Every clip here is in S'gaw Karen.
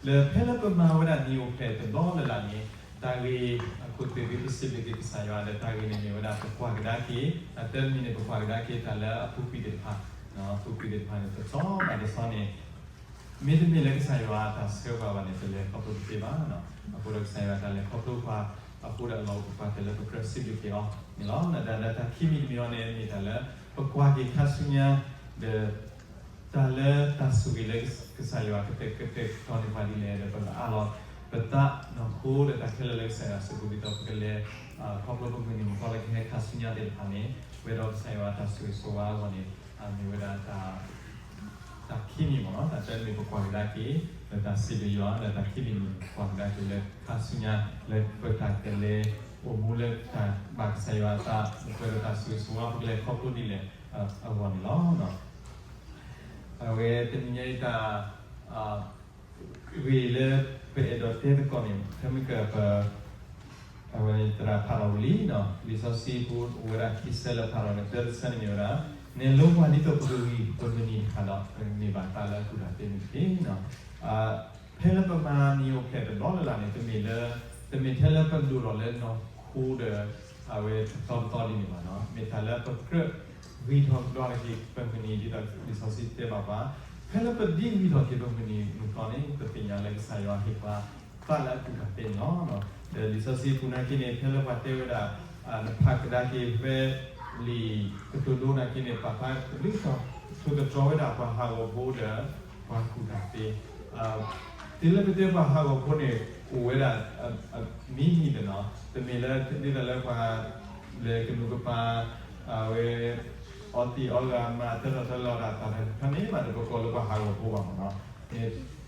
လၢဖဲလၢပမၤဝဲဒၣ်နံၤအိၣ်ဖျဲၣ်တဘျီလၢ်လၢ်န့ၣ် တၢ်ဂ့ၢ်အခိၣ်သ့ၣ်ဂ့ၤ ပစံးဘျုးက့ၤကစၢ်ယွၤဒီး တၢ်ဂ့ၢ်န့ၣ်မ့ၢ်ဝဲဒၣ် ပကွၢ်ကဒါက့ၤ အတၢ်တမံၤန့ၣ် ပကွၢ်ကဒါက့ၤတၢ်လၢအပူၤကွံာ်သ့ၣ်တဖၣ်, အပူၤကွံာ်သ့ၣ်တဖၣ်န့ၣ် တဆီဘၣ်တဆီန့ၣ် မ့တမ့ၢ်လၢကစၢ်ယွၤတၢ်ဆှၢပှၤဘၣ်န့ၣ် ပလဲၤခီဖျိတသ့ဘၣ်. အဃိဒီးကစၢ်ယွၤတၢ်လဲၤခီဖျိပှၤ အဃိဒီးအလီၢ်အိၣ်ပကွၢ်တၢ်လၢပကြၢးစံးဘျုးက့ၤအီၤန့ၣ်လီၤ. ဒီးတၢ်ခံမံၤတမံၤအံၤန့ၣ် မ့ၢ်တၢ်လၢ ပကွၢ်က့ၤခါဆူညါ ဒီး တၢ်လၢတၢ်ဆိၣ်ဂ့ၤလၢကစၢ်ယွၤကတဲာ်ကတီၤန့ၢ်ပှၤဒ်လဲၣ်ဒီး ပကအးလီၤပသးနီၢ်ခိဒီးတၢ်ခဲလၢာ်လၢကစၢ်ယွၤအစုပူၤဒ်သိးပကလဲၤ ခီဖျိပမုၢ်နံၤမုၢ်သီလၢကဟဲခါဆူညါသ့ၣ်တဖၣ်န့ၣ် ပှဲၤဒီးကစၢ်ယွၤတၢ်ဆိၣ်ဂ့ၤဆိၣ်ဝါအဂီၢ်န့ၣ် မ့ၢ်ဝဲဒၣ် တၢ်ခံမံၤမ့ၢ်နီၤ, တၢ်တမံၤပကွၢ်ကဒါက့ၤ လၢတၢ်စံးဘျုးယွၤ လၢတၢ်ခံမံၤန့ၣ် ပကွၢ်ကဒါက့ၤလၢခါဆူညါ လၢပတၢ်ကလဲၤအိၣ်မူလၢတၢ်ဘၣ်ကစၢ်ယွၤအသး ပှဲၤဒီးတၢ်ဆိၣ်ဂ့ၤဆိၣ်ဝါ ပကလဲၤခီဖျိဒ်လဲၣ်အဂီၢ်န့ၣ်လီၤ. အဝဲတနံၤညါအံၤတၢ် ဂ့ၢ်လၢပအဲၣ်ဒိးတဲသကိးန့ၣ် ဖဲမ့ၢ်က အဝဲသရၣ်ဖးထီၣ်ဝံၤလံ, လံာ်စီဆှံပူၤအိၣ်ဝဲဒၣ်ခံဆၢလၢဖးထီၣ်န့ၣ် တၢတဆၢန့ၣ်မ့ၢ်ဝဲဒၣ် နဲလိပှၤဒ်သိးပကဂံၢ်ပမုၢ်နံၤတဖၣ်ဒီး ပကန့ၢ်ဘၣ်သးလၢအကူၣ်တၢ်သ့န့ၣ်တက့ၢ်. ဖဲလၢပမၤနံၤအိၣ်ဖျဲၣ်တဘျီလၢ်လၢ်န့ၣ် တမ့ၢ်လၢ တမ့ၢ်ထဲလၢပဒိၣ်ထီၣ်လၢနီၢ်ခိဒီး အဝဲတသီတသီဒ်န့ၣ်ဘၣ်နီၤ, မ့ၢ်တၢ်လၢပကြၢးဂံၢ်ထီၣ်ကဒီးက့ၤပမုၢ်နံၤဒ်သိးလံာ်စီဆှံတဲဘၣ်ပှၤ, ဖဲလၢပဒ်ဂံၢ်ထီၣ်က့ၤပမုၢ်နံၤမုၢ်သီန့ၣ် ပသ့ၣ်ညါလၢကစၢ်ယွၤဟ့ၣ်ပှၤ သးလၢအကူၣ်တၢ်သ့န့ၣ်လီၤ. ဒီးလံာ်စီဆှံပူၤနာ်က့န့ၣ် ဖဲလၢပှၤတဲဝဲဒၣ် နဖးကဒါက့ၤဖဲ လံာ်ကတိၤဒိနာ်က့န့ၣ် ပာ်ဖျါကဒုးထီၣ် ထိၣ်သတြီၤဝဲဒၣ်ပှၤဟးဂီၤဖိဒီး ပှၤကူၣ်တၢ်သ့ တုၤလၢပတဲပှၤဟးဂီၤဖိန့ၣ် အိၣ်ဝဲဒၣ် မံၤမံၤတနီၤ, တမ့ၢ်လၢဒ်သိးလၢပှၤ လဲၤကနူးကပၤ အဝဲ အီသံးအီဂၤမၤတၢထီၣ်တၢလီၤတၢ်သးတဖၣ်န့ၣ် မးတပကိးလၢပှၤဟးဂီၤဖိဘၣ်မ့ၢ်နီၤ.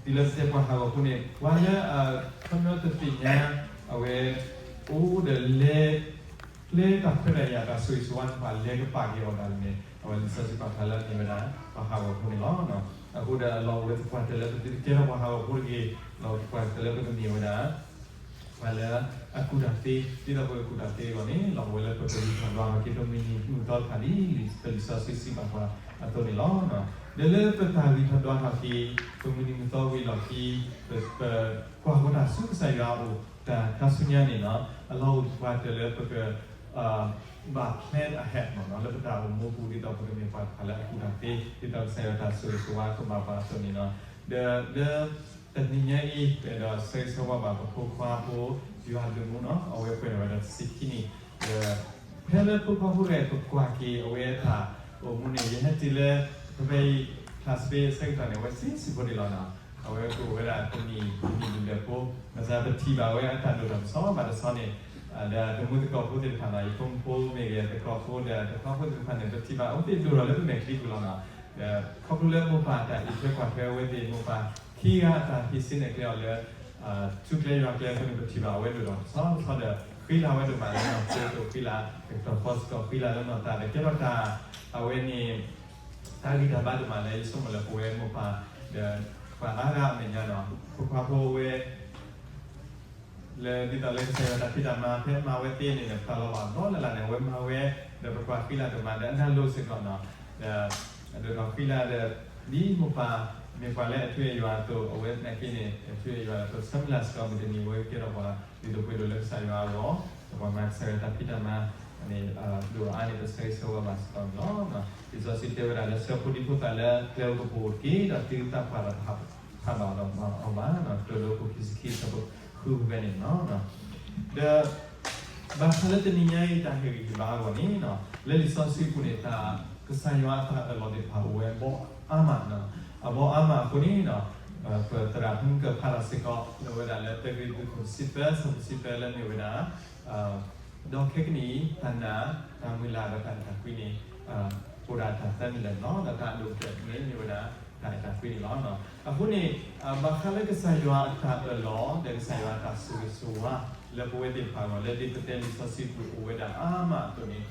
တုၤလၢပတဲပှၤဟးဂီၤဖိန့ၣ် ပှၤလၢ ခီပညီတသ့ၣ်ညါ အဝဲ အိၣ်ဒီးလဲၤ ကျဲတၢ်ခွဲးတၢ်ယာ်တၢ်ဆိၣ်ဂ့ၤဆိၣ်ဝါတဖၣ်လဲၤကပာ်က့ၤအီၤဒၣ်န့ၣ် အဝဲလံာ်စီဆှံပာ်ဖျါလၢမ့ၢ်ဝဲဒၣ် ပှၤဟးဂီၤဖိန့ၣ်လီၤ. အဃိဒီးအလီၢ်အိၣ်ဝဲသပှၢ်တၢၢ်လၢပသုတကဲထီၣ်ပှၤဟးဂီၤဖိတဂ့ၤ, လီၢ်အိၣ်သပှၢ်တၢၢ်လၢပကမ့ၢ်ဝဲဒၣ် ပှၤလၢအကူၣ်တၢ်သ့ ဒ်သိးပကကူၣ်တၢ်သ့အဂီၢ်န့ၣ် လီၢ်အိၣ်ဝဲလၢပကဂံၢ်ထီၣ်ဒွးထီၣ်က့ၤပမုၢ်နံၤမုၢ်သီတဖၣ်ဒ်လံာ်စီဆှံစံးဘၣ်ပှၤအသိးန့ၣ်လီၤ. ဒီးလၢပတၢ်ဂံၢ်ထီၣ်ဒွးထီၣ်က့ၤ ပမုၢ်နံၤမုၢ်သီဝံၤလီၢ်ခံ ပ ပကွၢ်ဃီၤတၢ်ဆူကစၢ်ယွၤအအိၣ်တၢ်ခါဆူညါန့ၣ်နီၤ အလီၢ်အိၣ်သပှၢ်တၢၢ်လၢပက ဘၣ် plan ahead မ့ၢ်နီၤ လၢပတၢ်အိၣ်မူပူၤဒ်သိးပကမ့ၢ်ပှၤတဖၣ်လၢအကူၣ်တၢ်သ့ ဒ်သိးကစၢ်ယွၤတၢ်ဆိၣ်ဂ့ၤဆိၣ်ဝါကဘၣ်ပှၤအသိးန့ၣ်နီၤ. ဒီးလၢ တနံၤညါအံၤ ပအဲၣ်ဒိးဆၢဂ့ၤဆၢဝါဘၣ်ပဖိခွါဖိ ယွၤဒုးမူနီၤ အဝဲပှဲၤထီၣ်ဝဲဒၣ်တဆံခံနံၣ် ဒီး ဖဲလၢဖိခွါဖိတဂၤအံၤ ပကွၢ်က့ၤအဝဲအတၢ်အိၣ်မူန့ၣ် ယဟဲတုၤလၢ ဖဲဖဲအံၤ ဖျါစ့အဆၢကတီၢ်န့ၣ် အဝဲဆံးဆံးဖိန့ၣ်လီၤနီၤ. အဝဲကအိၣ်ဝဲဒၣ်တနံၣ် တနံၣ်ဒုၣ်ဒွဲၣ်ဖိ ဘၣ်ဆၣ်ပထံၣ်ဘၣ်ဝဲအတၢ်ဒိၣ်ထီၣ်တဆီဘၣ်တဆီန့ၣ် ဒီးတမူသကိးဖိသ့ၣ်တဖၣ်နီၤ ယဖိမုၣ်ဖိမ့ၢ်ဂ့ၤ သကိးဖိဒီးတခွါဖိသ့ၣ်တဖၣ်န့ၣ် ပထံၣ်ဘၣ် အဝဲသ့ၣ်ဒိၣ်ထီၣ်လၢပမဲာ်ချံပူၤလီၤနီၤ. ဒီးခီဖျိလၢမိၢ်ပၢ်တၢ်အံးထွဲကွၢ်ထွဲအဝဲသ့ၣ် မိၢ်ပၢ်ခံဂၤအတၢ်ဟ့ၣ်စ့နဲၣ်ကျဲအီၤလၢ ထူကျဲယွၤကျဲအဃိန့ၣ် ပထံၣ်ဘၣ်အဝဲဒိၣ်ထီၣ်တဆီတဆီဒီး ဃံလၤဝဲဒိၣ်မးလၢနီၢ်ခိ ဃံလၤ တကတီၢ်ဃီစ့ၢ်ကီးဃံလၤလၢနီၢ်သးဒီး ကဲထီၣ်တၢ် အဝဲန့ၣ် တၢ်ဂံၢ်တၢ်ဘါဒိၣ်မးလၢယဆိကမိၣ်လၢပဝဲမိၢ်ပၢ် ဒီးပှၤအါဂၤအမဲာ်ညါနီၤ ဖိခွါဖိဝဲ လၢဒ်သိးလၢကစၢ်ယွၤတၢ်ဖံးတၢ်မၤ ဖဲမၤဝဲသ့န့ၣ်ဒီး ပာ်လီၤဘၣ်ဘျီလၢ်လၢ်န့ၣ် အဝဲမၤဝဲ ဒီးပကွၢ်ဃံလၤဒိၣ်မး ဒီးအနၢ်လိၤစ့ၢ်ကီးနီၤ ဒီး အဒိၣ်ထီၣ်ဃံလၤဒီး ဒ်မိၢ်ပၢ် မ့ၢ်ပှၤလၢအထူးအယွၤအသိး အဝဲသနာ်က့န့ၣ် အထူးအယွၤအသိး ဆၢမုၢ်လၢ်စ့ၢ်ကီး မုၢ်တနံၤဝဲကဲထီၣ်ပှၤ ဒ်သိးပှဲၤဒိၣ်လၢကစၢ်ယွၤအဂီၢ် ဒီးပှၤမၤကစၢ်ယွၤတၢ်ဖံးတၢ်မၤန့ၣ် ဒိၣ်အါန့ၣ် ပဆၢဂ့ၤဆၢဝါဘၣ်စ့ၢ်ကီးန့ၣ်လီၤ. လံာ်စီဆှံတဲဝဲဒၣ်လၢ ဆှၢဖိဒံဖိသၣ်လၢကျဲအိၣ်ကပိာ်တက့ၢ် ဒီးသုသးပှၢ်ဒီး တဖးဘၣ်ဒီးမၤအီၤဘၣ်နီၤ တၢ်ဒိဖိခံဆံခံ ဆၢဖိဃုဖဲန့ၣ်နီၤ ဒီး ဘၣ်ဃးလၢတနံၤညါအံၤ တၢ်ဟ့ၣ်ဂံၢ်ဟ့ၣ်ဘါအဂီၢ်န့ၣ်နီၤ လၢလံာ်စီဆှံပူၤန့ၣ် တၢ် ကစၢ်ယွၤအတၢ်အၢၣ်လီၤသ့ၣ်တဖၣ်အိၣ်ဝဲဘီအါမးနီၤ အဘီအါမးအဃိန့ၣ်နီၤ ပသရၣ်ဖုကၢၢ်ဖးထီၣ်စ့ၢ်ကီး လၢဝဲဒၣ်လၢတၢကရံၣ်သူးခိၣ်တဆံသၢ ဆၢဖိတဆံသၢလၢမ့ၢ်ဝဲဒၣ် ဒီးခဲကနံၣ်အံၤ တၢ်နာ် တၢ်မုၢ်လၢ်ဒီးတၢ်အဲၣ်တၢ်ကွံန့ၣ် အိၣ်ဒၣ်တၢ်သၢမံၤလၢာ်န့ၣ်လီၤ. ဒီးတၢ်အဒိၣ်ကတၢၢ်န့ၣ် မ့ၢ်ဝဲဒၣ် တၢ်အဲၣ်တၢ်ကွံန့ၣ်လီၤ. အဃိန့ၣ် ဘၣ်ဃးလၢကစၢ်ယွၤအတၢ်အၢၣ်လီၤ ဒီးကစၢ်ယွၤအတၢ်ဆိၣ်ဂ့ၤဆိၣ်ဝါ လၢပဝဲသ့ၣ်တဖၣ်အဂီၢ် လၢဒ်ပတဲလံာ်စီဆှံပူၤအိၣ်ဝဲဒၣ်အါမးအသိးန့ၣ်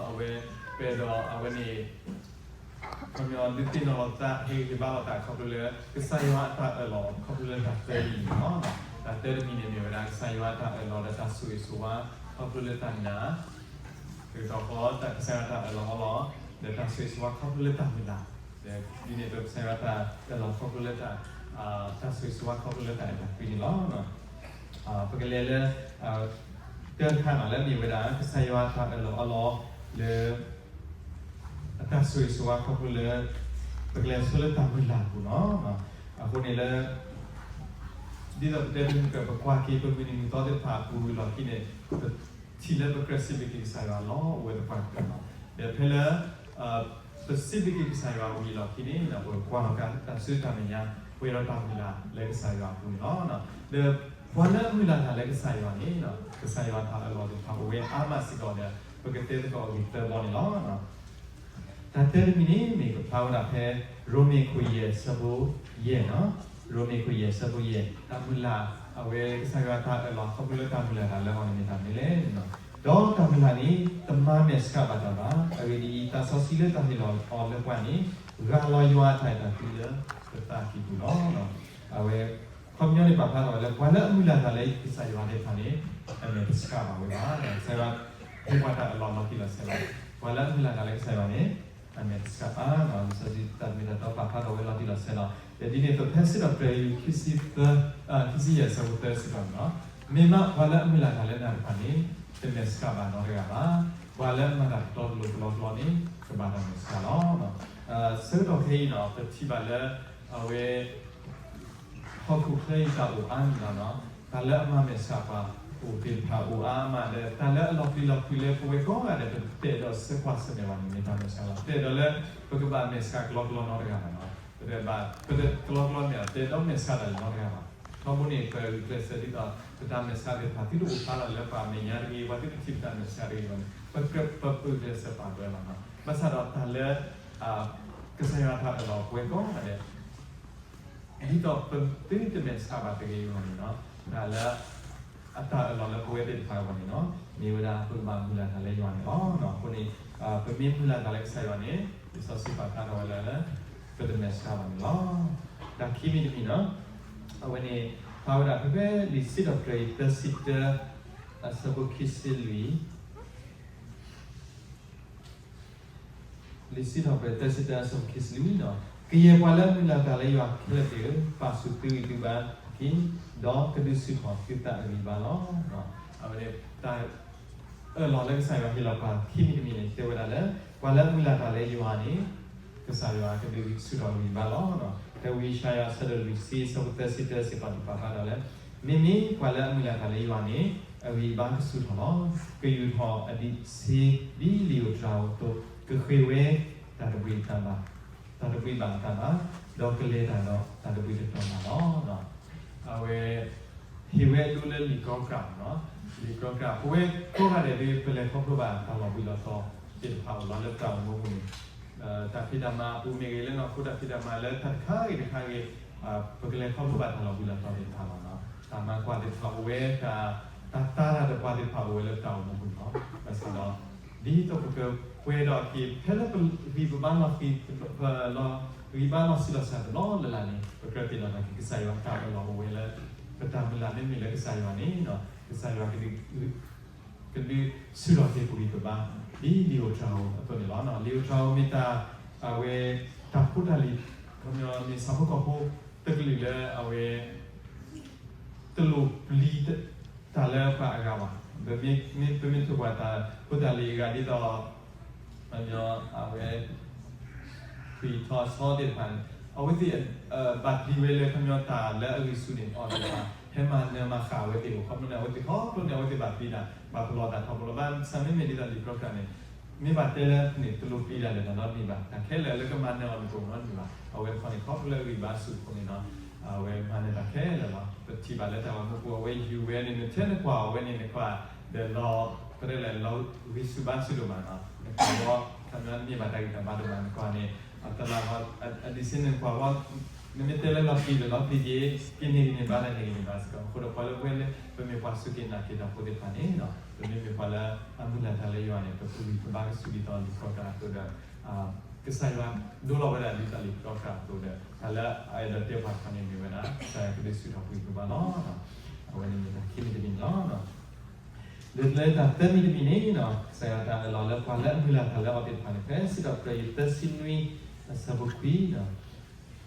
အဝဲ ပအဲၣ်ဒိးအဝဲန့ၣ် ခီပညီဒုးသ့ၣ်နီၣ်လိာ်သး ဟ့ၣ်ဂံၢ်ဟ့ၣ်ဘါလိာ်သးခီဖျိလၢ ကစၢ်ယွၤအတၢ်အၢၣ်လီၤ ခီဖျိလၢတၢ်သၢမံၤန့ၣ်လီၤ. တၢ်သၢတမံၤန့ၣ်မ့ၢ်ဝဲဒၣ် ကစၢ်ယွၤအတၢ်အၢၣ်လီၤဒီးတၢ်ဆိၣ်ဂ့ၤဆိၣ်ဝါ ခီဖျိလၢတၢ်နာ် တကတီၢ်ဃီ ကစၢ်ယွၤအတၢ်အၢၣ်လီၤအီလီၤ ဒီးတၢ်ဆိၣ်ဂ့ၤဆိၣ်ဝါခီဖျိလၢတၢ်မုၢ်လၢ် ဒီးဒ်န့ၣ်အသိး ကစၢ်ယွၤတၢ်အၢၣ်လီၤခီဖျိလၢတၢ်, တၢ်ဆိၣ်ဂ့ၤဆိၣ်ဝါခီဖျိလၢတၢ်အဲၣ်တၢ်ကွံန့ၣ်လီၤ. ပကလဲၤလၢ တၢ်တခါန့ၣ် လၢအမ့ၢ်ဝဲဒၣ် ကစၢ်ယွၤတၢ်အၢၣ်လီၤအီလီၤလၢ အတၢ်ဆိၣ်ဂ့ၤဆိၣ်ဝါခီဖျိလၢ ပကလဲၤဆိလၢတၢ်မုၢ်လၢ်အပူၤလီၤ. အဃိန့ၣ်လၢ ဒ်သိးပတဲတမုၢ်ကၢၢ် ပကွၢ်က့ၤပမုၢ်နံၤမုၢ်သီသ့ၣ်တဖၣ်အပူၤဝံၤအလီၢ်ခံန့ၣ် ပထံၣ်လၢပကြၢးစံးဘျုးက့ၤကစၢ်ယွၤလီၤ အိၣ်ဝဲသပှၢ်ကတၢၢ်လီၤ. ဒီးဖဲလၢ ပစံးဘျုးက့ၤကစၢ်ယွၤဝံၤအလီၢ်ခံန့ၣ် ပကွၢ်လီၤက့ၤတၢ်စုတၢ်မဲာ်ညါ ပှဲၤဒီးတၢ်မုၢ်လၢ်လၢကစၢ်ယွၤအပူၤန့ၣ်လီၤ. ဒီးပှၤလၢအမုၢ်လၢ်တၢ်လၢကစၢ်ယွၤန့ၣ် ကစၢ်ယွၤတၢ်အၢၣ်လီၤသ့ၣ်တဖၣ်အိၣ်ဝဲအါမးစ့ၢ်ကီးဒီး ပကတဲသကိးအဂ့ၢ်သၢဘီန့ၣ်လီၤ. တၢ်တၢတမံၤန့ၣ် မ့ၢ်ကဖျါဝဲဒၣ်ဖဲ ရိမ့ၤခိၣ်ယဲၢ်ဆၢဖိယဲၢ်န့ၣ်, ရိမ့ၤခိၣ်ယဲၢ်ဆၢဖိယဲၢ် တၢ်မုၢ်လၢ် အဝဲကစၢ်ယွၤတၢ်အၢၣ်လီၤခီဖျိလၢတၢ်မုၢ်လၢ်တၢ်လၢအီၤန့ၣ်မ့ၢ်တၢ်မနုၤလဲၣ်န့ၣ်, ဒီးတၢ်မုၢ်လၢ်န့ၣ် တမၤမဲာ်ဆှးဘၣ်တၢ်ဘၣ်. အဂ့ၢ်ဒ်အံၤ, သးစီဆှံလၢတၢ်ဟ့ၣ်လီၤအီၤလၢပှၤန့ၣ် ဂၢ်လီၤယွၤအတၢ်အဲၣ်တၢ်ကွံလၢပသးကံၢ်ပူၤလီၤ. အဝဲ ခီပညီန့ၣ်ပာ်ဖျါထီၣ်ဝဲလၢ ပှၤလၢအမုၢ်လၢ်တၢ်လၢကစၢ်ယွၤသ့ၣ်တဖၣ်န့ၣ် အမဲာ်တဆှးဘၣ်ဝဲဘၣ်. ကစၢ်ယွၤဟ့ၣ်ပှၤတၢ်အၢၣ်လီၤလီၤတံၢ်လီၤဆဲးလီၤ. ပှၤလၢအမုၢ်လၢ်တၢ်လၢကစၢ်ယွၤန့ၣ် အမဲာ်တဆှးဘၣ်. လံာ်စီဆှံတၢ်မ့ၢ်တၢ်တီပာ်ဖျါထီၣ်ဝဲလီၤတံၢ်လီၤဆဲးလီၤ. ဒီးဒ်န့ၣ်အသိး ဖဲစံးထီၣ်ပတြၢၤ ခံဆံသၢ, ခံဆံယဲၢ်ဆၢဖိသၢစံးထီၣ်န့ၣ်လီၤ. မ့ၢ်မးပှၤလၢအမုၢ်လၢ်တၢ်လၢနၤတဖၣ်န့ၣ် တမဲာ်ဆှးဘၣ်နီတဂၤဘၣ်. ပှၤလၢအမၤတၢ်တတီတလိၤကလီကလီန့ၣ် ကဘၣ်တၢ်မဲာ်ဆှးလီၤ. ဆၢကတီၢ်ခဲအံၤန့ၣ် ပထံၣ်ဘၣ်လၢ အဝဲ ဟီၣ်ခိၣ်ချၢအံၤတၢ်အိၣ်အါမံၤလီၤန့ၣ်, တၢ်လၢအမၤမဲာ်ဆှးပှၤအိၣ်သ့ၣ်တဖၣ်အိၣ်အါမး ဒီးတၢ်လၢအလီၤပျံၤလီၤဖုးလၢပဝဲကိးဂၤဒဲး ပတအဲၣ်ဒိးဆၢကွၢ်ဆၢၣ်မဲာ်ဘၣ်န့ၣ် မ့ၢ်တၢ်မဲာ်ဆှးလီၤ. ပတအဲၣ်ဒိးလၢ ပကဘၣ်မဲာ်ဆှးကလီကလီနီတဂၤဘၣ်န့ၣ်, ပတဘၣ် ပတကလီကလီန့ၣ် ပတအဲၣ်ဒိးမဲာ်ဆှးတၢ်လၢနီတဂၤဘၣ်. ထီဘိန့ၣ် ပဂုာ်ကျဲးစၢးဒ်သိး ပတၢ်မဲာ်ဆှးသ့ၣ်တဖၣ် သုတအိၣ်ဖျါလီၤလၢပှၤမဲာ်ညါတဂ့ၤ, ပှၤသုတထံၣ်ပတၢ်မဲာ်ဆှးတဂ့ၤဘၣ်န့ၣ် ပကြၢးပဂုာ်ကျဲးစၢးပာ်ပှဲၤလီၤန့ၣ်. ဘၣ်ဆၣ်ဒီးတၢ်လၢ ကစၢ်ယွၤတၢ်အၢၣ်လီၤပဝဲကိးဂၤဒဲး ဒ်သိးပသုတမဲာ်ဆှးဘၣ်တဂ့ၤအဂီၢ်န့ၣ်လီၤ. တၢ်လၢ အတၢ်အၢၣ်လီၤလၢပဝဲသ့ၣ်တဖၣ်အဂီၢ်န့ၣ်လီၤ. မ့ၢ်ဝဲဒၣ်ပကဘၣ်မုၢ်လၢ်တၢ်လၢယွၤန့ၣ်လီၤ. အဃိန့ၣ် ပမ့ၢ်မုၢ်လၢ်တၢ်လၢကစၢ်ယွၤန့ၣ် လံာ်စီဆှံပာ်ဖျါထီၣ်ဝဲလၢ ပတမဲာ်ဆှးဘၣ်န့ၣ်လီၤ. တၢ်ခံမံၤတမံၤန့ၣ် အဝဲန့ၣ် ဖျါဝဲဒၣ်ဖဲဖဲလံာ်စံးထီၣ်ပတြၢၤအံၤ သၢဆံတၢ အဆၢဖိခံဆံလွံၢ် လံာ်စံးထီၣ်ပတြၢၤ သၢဆံတၢ အဆၢဖိခံဆံလွံၢ်န့ၣ်, ကယဲၢ်ပှၤလၢအမုၢ်လၢ်တၢ်လၢယွၤခဲလၢာ်သ့ၣ်ဧၢ, ပာ်ဆူၣ်သုဂံၢ်သုဘါတက့ၢ်, ဒီးကဒုးဆူၣ်ထီၣ်သုသးအဂံၢ်အဘါလီၤ. အဝဲန့ၣ် တၢ် အၢၣ်လီၤလၢကစၢ်ယွၤဟ့ၣ်လီၤပှၤခံမံၤတမံၤန့ၣ် တဲဝဲဒၣ်လၢ ပှၤလၢအမုၢ်လၢ်တၢ်လၢယွၤန့ၣ် ကစၢ်ယွၤကဒုးဆူၣ်ထီၣ်အဂံၢ်အဘါလီၤ. ဖဲဝံယၡါယၤ အဆၢဒိၣ်လွံၢ်ဆံ အဆၢဖိသၢဆံတၢ စံးဘၣ်ပာ်ဖျါထီၣ်လၢ မ့မ့ၢ်ပှၤလၢအမုၢ်လၢ်တၢ်လၢယွၤန့ၣ် အဂံၢ်အဘါကဆူၣ်ထီၣ်လီၤ. ကယူာ်ထီၣ်အဒံးဆှံဒ်လံာ်ဧိၤတြၤဧိၤအသိး, ကဃ့ဝဲတၢ်တဘှံးတၢ်ဘၣ်, တၢ်တဘှံးဘၣ်အတၢ်ဘၣ်, ဒီးကလဲၤတၢ်ဒီးတၢ်တဘှံးတတီၢ်ဘၣ်လီၤ. အဝဲ ဟ့ၣ်ဝဲဒၣ်လၢလံာ်ကြီကြးန့ၣ်, လံာ်ကြီကြး ပဝဲကိးဂၤဒဲးဒီး ပလဲၤခီဖျိဘၣ်တၢ်လီၤဘှံးလီၤတီၤသ့ၣ်တဖၣ်အိၣ်လီၤလၢပတၢ်အိၣ်မူပူၤန့ၣ်, တၢ်ဖံးတၢ်မၤအပူၤမ့ၢ်ဂ့ၤ, လၢနီၢ်ခိတၢ်ဖံးတၢ်မၤလၢတၢ်တခါဂ့ၤတခါဂ့ၤ, ပကလဲၤခီဖျိဘၣ်တၢ်လီၤဘှံးလီၤတီၤသ့ၣ်တဖၣ်လီၤ. တၢ်မၤကွၢ်သ့ၣ်တဖၣ်အိၣ်ဝဲ, တၢ်သါတၢ်တပှၢ်သ့ၣ်တဖၣ်အိၣ်ဝဲလၢပတၢ်အိၣ်မူပူၤန့ၣ်လီၤ. ဘၣ်ဆၣ်ဒီး ဒ်သိးပကပှဲၤဒီးက့ၤ ဖဲလၢပဂံၢ်ပဘါလီၤဃံၤ, ဂံၢ်ဘါလီၤဆံးလီၤစှၤတဘျီလၢ်လၢ်န့ၣ်, ပကြၢးသ့ၣ်နီၣ်ထီၣ်က့ၤ ကစၢ်ယွၤတၢ်အၢၣ်လီၤအိၣ်ဝဲလၢ ပတၢ်မုၢ်လၢ်မ့မ့ၢ်လၢကစၢ်ယွၤန့ၣ်, ကစၢ်ယွၤ ကဒုးဆူၣ်ထီၣ်က့ၤပဂံၢ်ပဘါ ဒ်လံာ်ဧိၤတြၤဧိၤအသိးန့ၣ်လီၤ. လံာ်ဧိၤတြၤဧိၤမ့ၢ်တၢ်, အဝဲ တၢ်ဖိတၢ်လံၤ, ခီပညီမ့ၢ်ဆၣ်ဖိကီၢ်ဖိတကလုာ်လၢအဝဲ တလိၣ်ပျံၤတၢ်လၢပှၤအဂၤဘၣ်. ပမ့ၢ်, ပမ့ၢ်ထိၣ်ကွၢ်တၢ်ဖိတၢ်လံၤအဂၤဒ်သိး ခီပညီ အဝဲ ထွံၣ်ထီၣ်ဆီသ့ၣ်တဖၣ်န့ၣ် အဝဲသ့ၣ် ဘၣ်ပျံၤဝဲလၢ ခီပညီ တၢ်လၢအဂံၢ်ဆူၣ်န့ၣ် အီၤသ့ၣ်တဖၣ် ဟဲမၤနၢၤမၤဃၣ်အဝဲသ့ၣ်အဃိ ခီဖျိန့ၣ် အဝဲသ့ၣ်ခီဖျိန့ၣ် အဝဲသ့ၣ်ဘၣ်ပျံၤတၢ် ဘၣ်ပလီၢ်တၢ်ထီဘိလီၤ. ဘၣ်ဆၣ်မ့မ့ၢ်ဒ်သိးလံာ်ကြီကြးန့ၣ် မ့ၢ်ဘၣ်တဲလၢန့ၣ် တလိၣ်ပျံၤတၢ်လၢတၢ်နီတမံၤဘၣ်. တၢ်ခဲလၢာ်လၢကမၤနၢၤအီၤန့ၣ် တအိၣ်နီတမံၤဘၣ်. အဝဲတခီန့ၣ် ခီဖျိလၢအဂံၢ်ဘါဆူၣ်အဃိန့ၣ်ဒီး အဝဲမၤနၢၤတၢ်ခဲလၢာ်လီၤ. ပထံၣ်ဘၣ်လၢတၢ်အိၣ်မူပူၤ အဝဲယူၤဝဲန့ၣ် နထဲနကွၢ်အီၤဝဲန့ၣ် နကွၢ်ဒီးလီၤ ပတဲလဲၣ် လီၤဂံၢ်ဆူၣ်ဘါဆူၣ်ဒိၣ်မးနီၤ. နကွၢ်ဝဲ ခီပညီ မ့ၢ်ဘၣ်တၢ်ဂံၢ်တၢ်ဘါဒိၣ်မး နကွၢ်န့ၣ် အတလး အဒံးဆှံန့ၣ် နကွၢ်ဝဲ နမ့ၢ်တဲလၢလီၤပျံၤဒီးလီၤပျံၤက့ၤ က့ၤန့ၢ်ဂံၢ်န့ၢ်ဘါဒီးန့ၢ်ဂံၢ်န့ၢ်ဘါစ့ၢ်ကီး. အဃိဒီးပှၤလၢပဝဲလၢ ပမ့ၢ်ပှၤစူၢ်က့ၤနာ်က့ၤတၢ်ဖိသ့ၣ်တဖၣ်န့ၣ် ပမ့မ့ၢ်ပှၤလၢအမုၢ်လၢ်တၢ်လၢယွၤန့ၣ် ပဂံၢ်ပဘါကဆူၣ်ဒ်သိးလံာ်ကြီကြးအသိးဒီး ကစၢ်ယွၤဒိလီၤဝဲဒၣ်ဒ်သိးလံာ်ကြီကြးအသိးဒီး တၢ်လၢအအဲၣ်ဒိးတဲပှၤတခီန့ၣ်မ့ၢ်ဝဲဒၣ် ကစၢ်ယွၤကဒုးဆူၣ်ထီၣ်ပဂံၢ်ပဘါလီၤ. အဝဲန့ၣ်မ့ၢ်တၢ်ခံမံၤတမံၤန့ၣ်လီၤ. လၢတၢ်သၢမံၤတမံၤန့ၣ် ကစၢ်ယွၤတၢ်အၢၣ်လီၤလၢပှၤလၢအမုၢ်လၢ်တၢ်လၢအီၤသ့ၣ်တဖၣ်န့ၣ် ဖဲစံးထီၣ်ပတြၢၤအံၤ သၢဆံနွံ အဆၢဖိခွံ,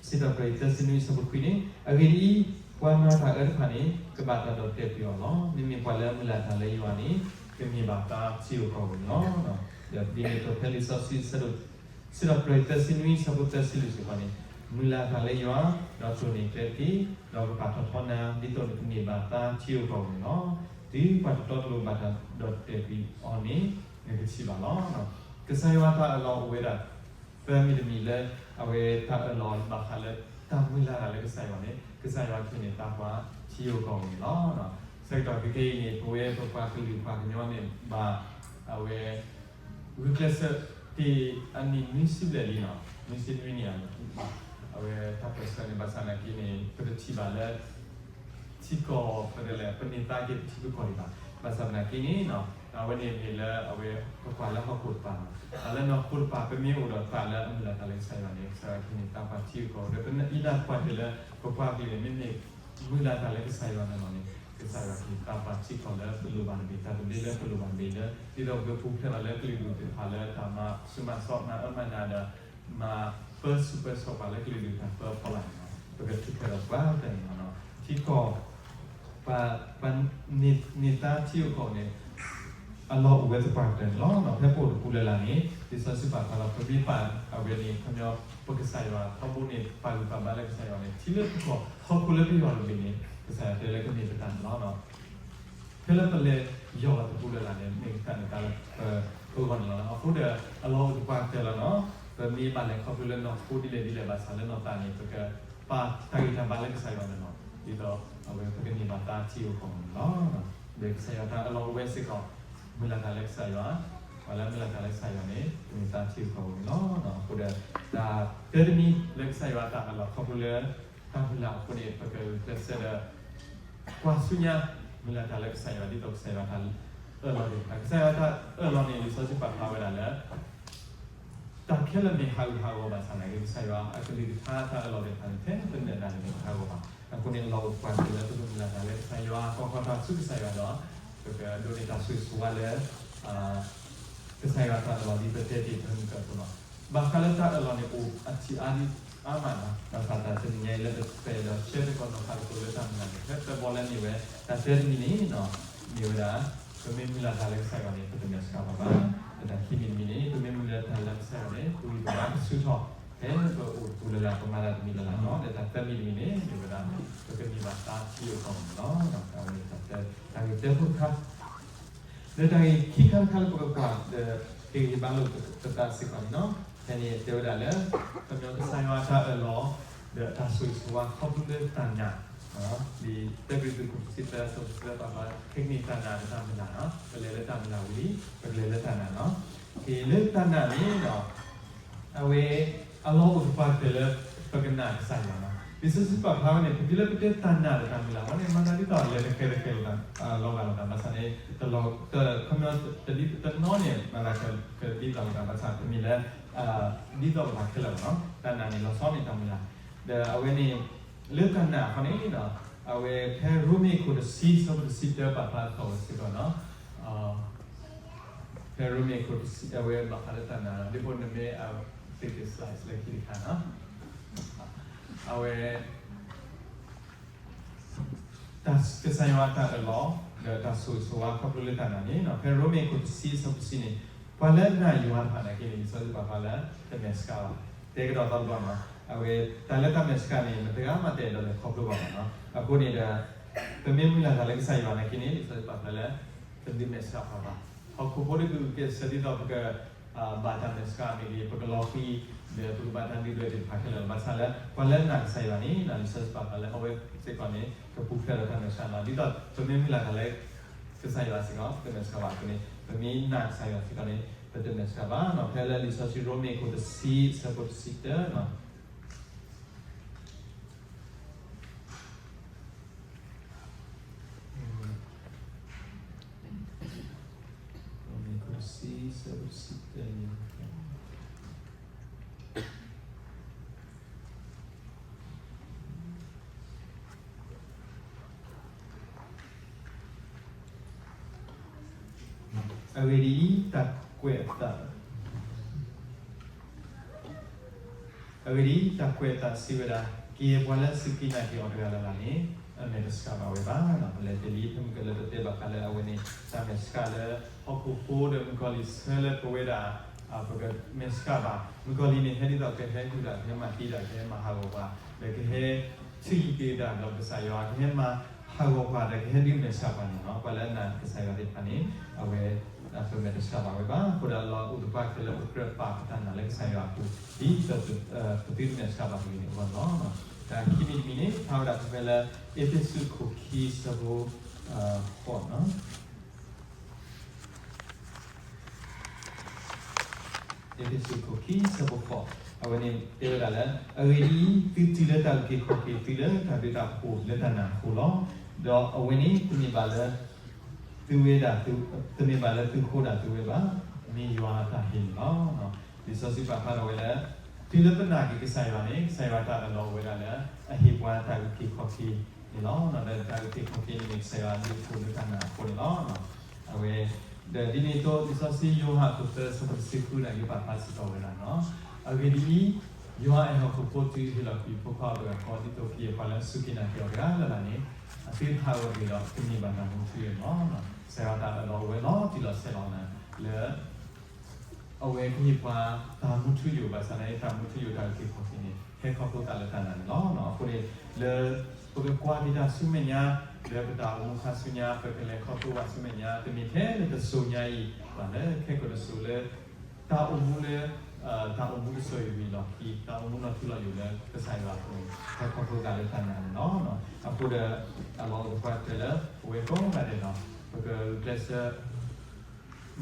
စံးထီၣ်ပတြၢၤ သၢဆံနွံ အဆၢဖိခွံန့ၣ်, အဂ့ၢ်ဒ်အံၤ, ပှၤမၤတၢ်အၢတဖၣ်န့ၣ် ကဘၣ်တၢ်ဒီၣ်တဲာ်ကွံာ်အီၤလီၤ. မ့မ့ၢ်ပှၤလၢအမုၢ်လၢ်တၢ်လၢယွၤန့ၣ် ကန့ၢ်ဘၣ်သါထံဧိၤကီၢ်ဧိၤန့ၣ်လီၤ. ဒီးဒ်န့ၣ်အသိးဖဲလံာ်စီဆှံ စံးထီၣ်ပတြၢၤ သၢဆံနွံ အဆၢဖိသၢဆံလွံၢ်စ့ၢ်ကီးန့ၣ်, မုၢ်လၢ်တၢ်လၢယွၤ, ဒီးတိၢ်န့ၢ်ကျဲတက့ၢ်, ဒီးကပာ်ထီၣ်ထီနၤ, ဒ်သိးနကန့ၢ်ဘၣ်သါထံဧိၤကီၢ်ဧိၤန့ၣ်လီၤ. တုၤပှၤတတီတလိၤဘၣ်တၢ်ဒီၣ်တဲာ်ကွံာ်အီၤန့ၣ် နကထံၣ်ဘၣ်လီၤ. ကစၢ်ယွၤတၢ်အၢၣ်လီၤအိၣ်ဝဲဒၣ် သၢမံၤတမံၤလၢ အဝဲတၢ်အၢၣ်လီၤဘၣ်ဃးလၢ တၢ်မုၢ်လၢ်တၢ်လၢကစၢ်ယွၤန့ၣ် ကစၢ်ယွၤကန့ၢ်သါပှၤထံဧိၤကီၢ်ဧိၤန့ၣ်လီၤ. ဆၢကတီၢ်ခဲအံၤန့ၣ် ပဝဲပပှၤကလုာ်ပှၤကညီန့ၣ် ဘၣ် အဝဲ ဂုာ်ကျဲးစၢးတ့ၢ်အနံၣ်နွံဆံဘျဲၣ်လံနီၤ, နွံဆံနွံနံၣ်ဧါ, အဝဲတၢ်ပၢၢ်ဆၢန့ၣ် ဘၣ်ဆၣ်သနာ်က့န့ၣ် ပတထံၣ်ဘၣ်လၢ ထံကီၢ်ပတဲလဲၣ် ပန့ၢ်သါက့ၤပထံပကီၢ်ဒံးဘၣ်. ဘၣ်ဆၣ်သနာ်က့န့ၣ် အဝဲန့ၣ်မ့ၢ်လၢအဝဲ ပကွၢ်လၢဟီၣ်ခိၣ်တပၤလီၤ. တၢ်လၢနီၢ်ခိတပၤ ပမ့ၢ်အိၣ်ဒီးသးလၢအမုၢ်လၢ်တၢ်လၢကစၢ်ယွၤန့ၣ် ကစၢ်ယွၤကန့ၢ်သါပှၤထံဂုၤကီၢ်ဂၤ ဒီးပနာ်ကွၢ်တ့ၢ်လၢ ပပှၤကလုာ်န့ၣ် မ့မ့ၢ်မုၢ်လၢ်တၢ်လၢကစၢ်ယွၤန့ၣ်လီၤန့ၣ် ကစၢ်ယွၤကန့ၢ်သါပှၤထံကီၢ်လၢပလိၣ်ဘၣ်တဘ့ၣ် တၢ်တဘ့ၣ်လၢပလိၣ်ဘၣ်တဘ့ၣ်လၢ ဒ်သိးပကပူၤဖျဲးဘၣ်လၢကလုာ်ဒူၣ်သ့ၣ်တဖၣ်လၢတၢ်မၤဆူၣ်မၤစီးမၤအၢမၤနးဒီး မၤပၢဆူၣ်ပၢစိးပှၤလၢကလုာ်ဒူၣ်တၢ်ပၢအဖီလာ်န့ၣ်လီၤ. ပကထူၣ်ဖျဲးဒီးပှၤတဖၣ်န့ၣ်လီၤ. ထံကီၢ် ပှၤ ပှၤန့ၢ်သါထံဂုၤကီၢ်ဂၤန့ၣ် အလီၢ်အိၣ်ဝဲသပှၢ်ကတၢၢ်န့ၣ်လီၤ. ဖဲပအိၣ်တပူၤလၢ်လၢ်န့ၣ် လံာ်စီဆှံပာ်ဖျါလီၤ ပမ့ၢ်ပာ်အဝဲန့ၣ် ခီပညီ ပကစၢ်ယွၤထီဘိန့ၣ် ပာ်ဂံၢ်ပာ်ဘါလၢကစၢ်ယွၤန့ၣ် ထံလၢပကီၢ်ဟီၣ်ခိၣ်လၢပယီၤတဘ့ၣ်န့ၣ် ကစၢ်ယွၤတဲလၢကမ့ၢ်ပတၢ်န့ၣ်လီၤ. ဖဲလၢပလဲၤယီၢ်လီၤတပူၤလၢ်လၢ်န့ၣ် မ့ၢ်ကစၢ်န့ၣ်တၢ်လၢပဂီၢ်န့ၣ်လီၤ. အဃိဒီး အလီၢ်အိၣ်သပှၢ်ကတၢၢ်လီၤနီၤ. ပမ့ၢ်ဘၣ်လဲၤခီဖျိလၢနီၢ်ခိဒ်လဲၣ်ဒ်လဲၣ်ဘၣ်ဆၣ်လၢနီၢ်သးန့ၣ် ပကပာ်တၢ်ဂံၢ်တၢ်ဘါလၢကစၢ်ယွၤန့ၣ်လီၤ. ဒ်သိးအဝဲပကန့ၢ်ဘၣ်သါထံဂုၤကီၢ်ဂၤန့ၣ်လီၤ. ဒီးကစၢ်ယွၤတၢ်အၢၣ်လီၤအိၣ်ဝဲစ့ၢ်ကီး မုၢ်လၢ်တၢ်လၢကစၢ်ယွၤ, ပှၤလၢမုၢ်လၢ်တၢ်လၢကစၢ်ယွၤန့ၣ် ကန့ၢ်သါထံဂုၤကီၢ်ဂၤန့ၣ်လီၤ. အဃိဒီး တၢ်တၢတမံၤလၢကစၢ်ယွၤတၢ်အၢၣ်လီၤခီဖျိလၢ တၢ်မုၢ်လၢ်အဃိန့ၣ် ပကဂုာ်ကျဲးစၢးဒီး ကွၢ်ဆူညါ မုၢ်လၢ်တၢ်လၢကစၢ်ယွၤ ဒ်သိးကစၢ်ယွၤတၢ်အၢၣ်လီၤသ့ၣ်တဖၣ်. ကစၢ်ယွၤတၢ်အၢၣ်လီၤန့ၣ် လံာ်စီဆှံပာ်ဖျါဝဲဒၣ်လၢ တၢ်ခဲလၢာ်မ့ၢ်ဟးဂူာ်ဟးဂီၤဘၣ်ဆၣ်သနာ်က့ ကစၢ်ယွၤအကလုၢ်ကထါတၢ်အၢၣ်လီၤသ့ၣ်တဖၣ်န့ၣ် ထဲတနၢၤဒၣ်န့ၣ်မ့ၢ်တဟးဂီၤဘၣ်. အဃိန့ၣ် အလီၢ်အိၣ်သပှၢ်ကတၢၢ်လၢပကမုၢ်လၢ်တၢ်လၢကစၢ်ယွၤ ကီၢ်ခီၣ်တၢ်ဆူကစၢ်ယွၤဒီး ပကဒိးန့ၢ်တၢ်ဆိၣ်ဂ့ၤဆိၣ်ဝါလၢ ကစၢ်ယွၤတၢ်အၢၣ်လီၤဒ်ပတဲတ့ၢ်ဖဲမုၢ်ကၢၢ်အသိးလီၤ. ဘၣ်ဃးလၢတၢ်အၢၣ်လီၤန့ၣ် အိၣ်အထံးအါဒံးအါမးလီၤ. ဘၣ်ဆၣ်တၢ်တနံၤညါအံၤလၢပပဲာ်ဒီး share သကိးနီၢ်သးသကိးလၢတၢ်မုၢ်လၢ်န့ၣ် ဖဲသၢဘီလၢမ့ၢ်ဝဲ တၢ်တၢတမံၤန့ၣ် မ့ၢ်ဝဲဒၣ် ပမ့ၢ်မုၢ်လၢ်တၢ်လၢကစၢ်ယွၤန့ၣ် ပတမဲာ်ဆှးဘၣ်ဘၣ်. ဒီးတၢ်ခံမံၤတမံၤန့ၣ် ပမ့ၢ်မုၢ်လၢ်တၢ်လၢကစၢ်ယွၤန့ၣ် ပဂံၢ်ပဘါကဆူၣ်ထီၣ် ဖဲပအိၣ်တပူၤလၢ်လၢ် ပမၤတၢ်တမံၤလၢ်လၢ်လီၤ. ဒီးတၢ်သၢမံၤတမံၤန့ၣ် မ့ၢ်ဝဲဒၣ် ပကန့ၢ်ဘၣ်သါထံဂုၤကီၢ်ဂၤန့ၣ်လီၤ. အဝဲန့ၣ်တၢ်တၢ တၢ်ဂ့ၢ်တၢဖိတခါ လၢတၢ်ဂ့ၢ်ခံခါတခါလၢပကကွၢ်ဒီး က့ၤဂ့ၤဘၣ်လိာ်ပသးစ့ၢ်ကီးန့ၣ်လီၤ. ဖဲန့ၣ်တဲဝဲဒၣ်လၢ ခီပညီကစၢ်ယွၤအတၢ်အၢၣ်လီၤ ဒီးတၢ်ဆိၣ်ဂ့ၤဆိၣ်ဝါခီဖျိလၢတၢ်နာ် လံာ်တၢကရံၣ်သူး ခိၣ်တဆံသၢ အဆၢဖိတဆံသၢ ပာ်ဖျါ ခဲကနံၣ်တၢ်နာ်ဒီးတၢ်မုၢ်လၢ်လီၤ. ပလဲၤလၢတၢ်မုၢ်လၢ်ဝံၤလံ ပကလဲၤလၢတၢ်နာ်လီၤ. က့ၤလၢတၢ်နာ်န့ၣ်ဒီး အဝဲ အလီၢ်အိၣ်သပှၢ်ကတၢၢ်လၢ ပကနာ်ကစၢ်ယွၤလီၤ. လံာ်စီဆှံပာ်ဖျါဝဲန့ၣ် ပတုၤလၢပတဲတၢ်နာ်ဒီးတၢ်မုၢ်လၢ်ဝဲန့ၣ် မၤသးဒ်သိးလဲၤတဃဲၤတဃဲၤလိာ်သး လီၤဂာ်လိာ်သး ဘၣ်ဆၣ်န့ၣ် တလီၤ ခီပညီ တဒ်တနီၤန့ၣ် မၤသးကဒ်သိးလိာ်သး ဘၣ်ဆၣ်တမ့ၢ်လၢ ဒ်သိးလိာ်သးခဲလၢာ်ဘၣ်လီၤ. တၢ်နာ်န့ၣ် လီၤဆီန့ၣ်တၢ်မုၢ်လၢ် ဒီးအဝဲန့ၣ် လၢတၢ်နာ်အဃိန့ၣ်ဒီး အဝဲဖဲရိမ့ၤခိၣ်တဆံ အဆၢဖိတဆံတၢ ပာ်ဖျါထီၣ်ဝဲစ့ၢ်ကီးလီၤ. ဖဲရိမ့ၤခိၣ်တဆံ အဝဲဘၣ်ဃးလၢတၢ်နာ်လီၤ. ဒ်သိးနမ့ၢ် take the slides လၢခံတခါလီၤ. အဝဲ တၢ်ကစၢ်ယွၤအတၢ်အၢၣ်လီၤ ဒီးတၢ်ဆိၣ်ဂ့ၤဆိၣ်ဝါခီဖျိလၢတၢ်နာ်န့ၣ် ဖဲရိမ့ၤခိၣ်တဆံ အဆၢဖိတဆံန့ၣ် ပှၤလၢအနာ်ယွၤတဖၣ်နာ်က့န့ၣ် လံာ်စီဆှံပာ်ဖျါလၢ တမဲာ်ဆှးဘၣ်. တဲကဒီးသီတဘျီလီၤ. အဝဲ တၢ်လၢတၢ်မဲာ်ဆှးန့ၣ် မတဂၤမးတအဲၣ်ဒိးလဲၤခီဖျိဘၣ်လီၤ. အဃိန့ၣ်ဒီး ပမ့ၢ်မုၢ်လၢ်တၢ်လၢကစၢ်ယွၤနာ်က့န့ၣ် လံာ်စီဆှံပာ်ဖျါလၢ ပတမဲာ်ဆှးဘၣ်ဘၣ်. ဟီၣ်ခိၣ်ဖိတဒူၣ်ကဲစၢဒ်သိးပက ဘၣ်တၢ်မဲာ်ဆှးမ့ၢ်ဂ့ၤ ပကလီၤဃံၤ ဒီးပကဘၣ်တၢ်ဒုၣ်ဒွဲၣ်သ့ၣ်တဖၣ်ခဲလၢာ်လီၤ. ဘၣ်ဆၣ်လၢ ပှၤလၢနာ်ကစၢ်ယွၤန့ၣ် လံာ်စီဆှံပာ်ဖျါလၢအဝဲစ့ၢ်ကီးန့ၣ် ကပူၤဖျဲးဒီးတၢ်မဲာ်ဆှးလီၤ. ဒ်သိးပမ့ၢ်မုၢ်လၢ်တၢ်လၢ ကစၢ်ယွၤစ့ၢ်ကီး ပတမဲာ်ဆှးဘၣ်အဃိန့ၣ် ပမ့ၢ်နာ်ကစၢ်ယွၤစ့ၢ်ကီးန့ၣ် ပတမဲာ်ဆှးဘၣ်. ဖဲလၢလံာ်စီဆှံရိမ့ၤခိၣ်တဆံ အဆၢဖိတဆံတၢ ရိမ့ၤခိၣ်တဆံ အဆၢဖိတဆံတၢန့ၣ် အဂ့ၢ်ဒ်အံၤ, တၢ်ကွဲးအသး, အဂ့ၢ်ဒ်အံၤ, တၢ်ကွဲးအသးစံးဝဲဒၣ်, ကယဲၢ်ပှၤလၢအစူၢ်က့ၤနာ်က့ၤအီၤတဂၤလၢ်လၢ်န့ၣ်, အမဲာ်တဆှးဘၣ်ဝဲဘၣ်. ပလဲၤတ့ၢ်လံ ဖဲမုၢ်ကလၢတတဲဘၣ်ဃးလၢအဝဲန့ၣ် တၢ်မဲာ်ဆှးလၢဟီၣ်ခိၣ်ဖိဒီးမုၣ်ကီၤလံၢ်ဆၢလၢပဝဲဒၣ် ပကမဲာ်ဆှးဘၣ်. မုၣ်ကီၤလံၢ်န့ၣ် ဟဲဒ်သိးကဟဲဟုၣ်ဒၣ် ကဟဲမၤသံဒၣ် ကဟဲမၤဟးဂီၤပှၤ, ဒီးကဟဲ ဆူယံၤက့ၤတၢ်ဒီးကစၢ်ယွၤ ကဟဲမၤဟးဂီၤပှၤ ဒီးကဟဲဒုးမဲာ်ဆှးပှၤန့ၣ်လီၤ. ပှၤလၢအနာ်ကစၢ်ယွၤသ့ၣ်တဖၣ်န့ၣ် အဝဲ အမဲာ်တဆှးဘၣ်ဝဲဘၣ်. အဃိဒီးလီၤအိၣ်သပှၢ်ကတၢၢ်လၢပကြၢးပာ်ပတၢ်နာ်လၢကစၢ်ယွၤအပူၤ ဒ်သိးပသုတမဲာ်ဆှးဘၣ်ပဂ့ၤန့ၣ်အဂီၢ်န့ၣ်လီၤ. တၢ်ခံမံၤတမံၤန့ၣ် ဖးဝဲဒၣ်ဖဲဖဲလၢ အ့းဖ့းစူးခိၣ်ခံဆၢဖိ ဃိး အ့းဖ့းစူးခိၣ်ခံဆၢဖိဃိး, အဝဲန့ၣ်တဲဝဲဒၣ်လၢ အဂ့ၢ်ဒ်အံၤ, သုတုၤလၢတၢ်အုၣ်က့ၤခီၣ်က့ၤ သုလၢတၢ်ဘျုးတၢ်ဖှိၣ်လၢတၢ်ဒုးတၢ်ယၤအဃိလီၤ. ဒီးအဝဲန့ၣ် တမ့ၢ်ဘၣ်လၢ သုဝဲဒၣ်, တမ့ၢ်ဘၣ်လၢသုဃိဒၣ်သုဝဲဘၣ်, မ့ၢ်ယွၤအတၢ်ဟ့ၣ်န့ၣ်လီၤ. လံာ်စီဆှံပာ်ဖျါထီၣ်ဝဲလၢ တုၤလၢပနာ်က့ၤကစၢ်ယွၤန့ၣ် ကစၢ်ယွၤတၢ်အၢၣ်လီၤအိၣ်ဝဲဒၣ်လၢ အဟ့ၣ်ပှၤတၢ်အုၣ်က့ၤခီၣ်က့ၤန့ၣ်လီၤ. ဒီးတၢ်အုၣ်က့ၤခီၣ်က့ၤန့ၣ်မ့ၢ်ကစၢ်ယွၤအဘျုးအဖှိၣ်လၢတၢ်နာ်အဃိန့ၣ်လီၤ. အဝဲ ဒီးဒ်န့ၣ်အသိး လံာ်စီဆှံယိၤဟၣ်အခိၣ်သၢဆၢဖိတဆံဃုန့ၣ် ယပာ်ဖျါစ့ၢ်ကီးဝဲဒၣ်န့ၣ်လီၤ. အဂ့ၢ်ဒ်အံၤ, ယွၤအဲၣ်ဟီၣ်ခိၣ်ဖိတုၤအဟ့ၣ်လီၤကွံာ်အဖိခွါအီၤတဂၤဃီ ဒ်သိးကယဲၢ်ပှၤလၢအစူၢ်က့ၤနာ်က့ၤအီၤတဂၤလၢ်လၢ်န့ၣ် အသုတဟးဂီၤတဂ့ၤဒီး ကန့ၢ်ဘၣ်တၢ်မူထူယိာ်န့ၣ်လီၤ. ကစၢ်ယွၤတၢ်အၢၣ်လီၤအိၣ်ဝဲလီၤတံၢ်လီၤဆဲးလီၤနၤလၢ အဝဲကဟ့ၣ်ပှၤတၢ်မူထူယိာ် ဘၣ်ဆၣ်သနာ်က့ တၢ်မူထူယိာ်တၢ်အုၣ်က့ၤခီၣ်က့ၤန့ၣ် ဟဲခီဖျိသးလၢတၢ်နာ်န့ၣ်လီၤ. အဃိန့ၣ် လၢပကကွၢ်က့ၤတၢ်ဆူမဲာ်ညါ လၢပတၢ်အိၣ်မူခါဆူညါ ပကလဲၤခီဖျိဘၣ်ဆူမဲာ်ညါ တမ့ၢ်ထဲလၢတစိၤညါအံၤ ဘၣ်လၢခဲကိာ်တစိၤလၢ တၢ်အိၣ်မူလၢ တၢ်အိၣ်မူတစိၤအံၤဝံၤလီၢ်ခံ တၢ်အိၣ်မူလီၤထူလီၤယိာ်လၢကစၢ်ယွၤအပူၤန့ၣ် ဟဲခီဖျိသးလၢတၢ်နာ်န့ၣ်လီၤ. အဃိဒီး အလီၢ်အိၣ်သပှၢ်ကတၢၢ်လၢ ပဝဲကိးဂၤဒဲးလီၤ ပကဂုာ်ကျဲးစၢး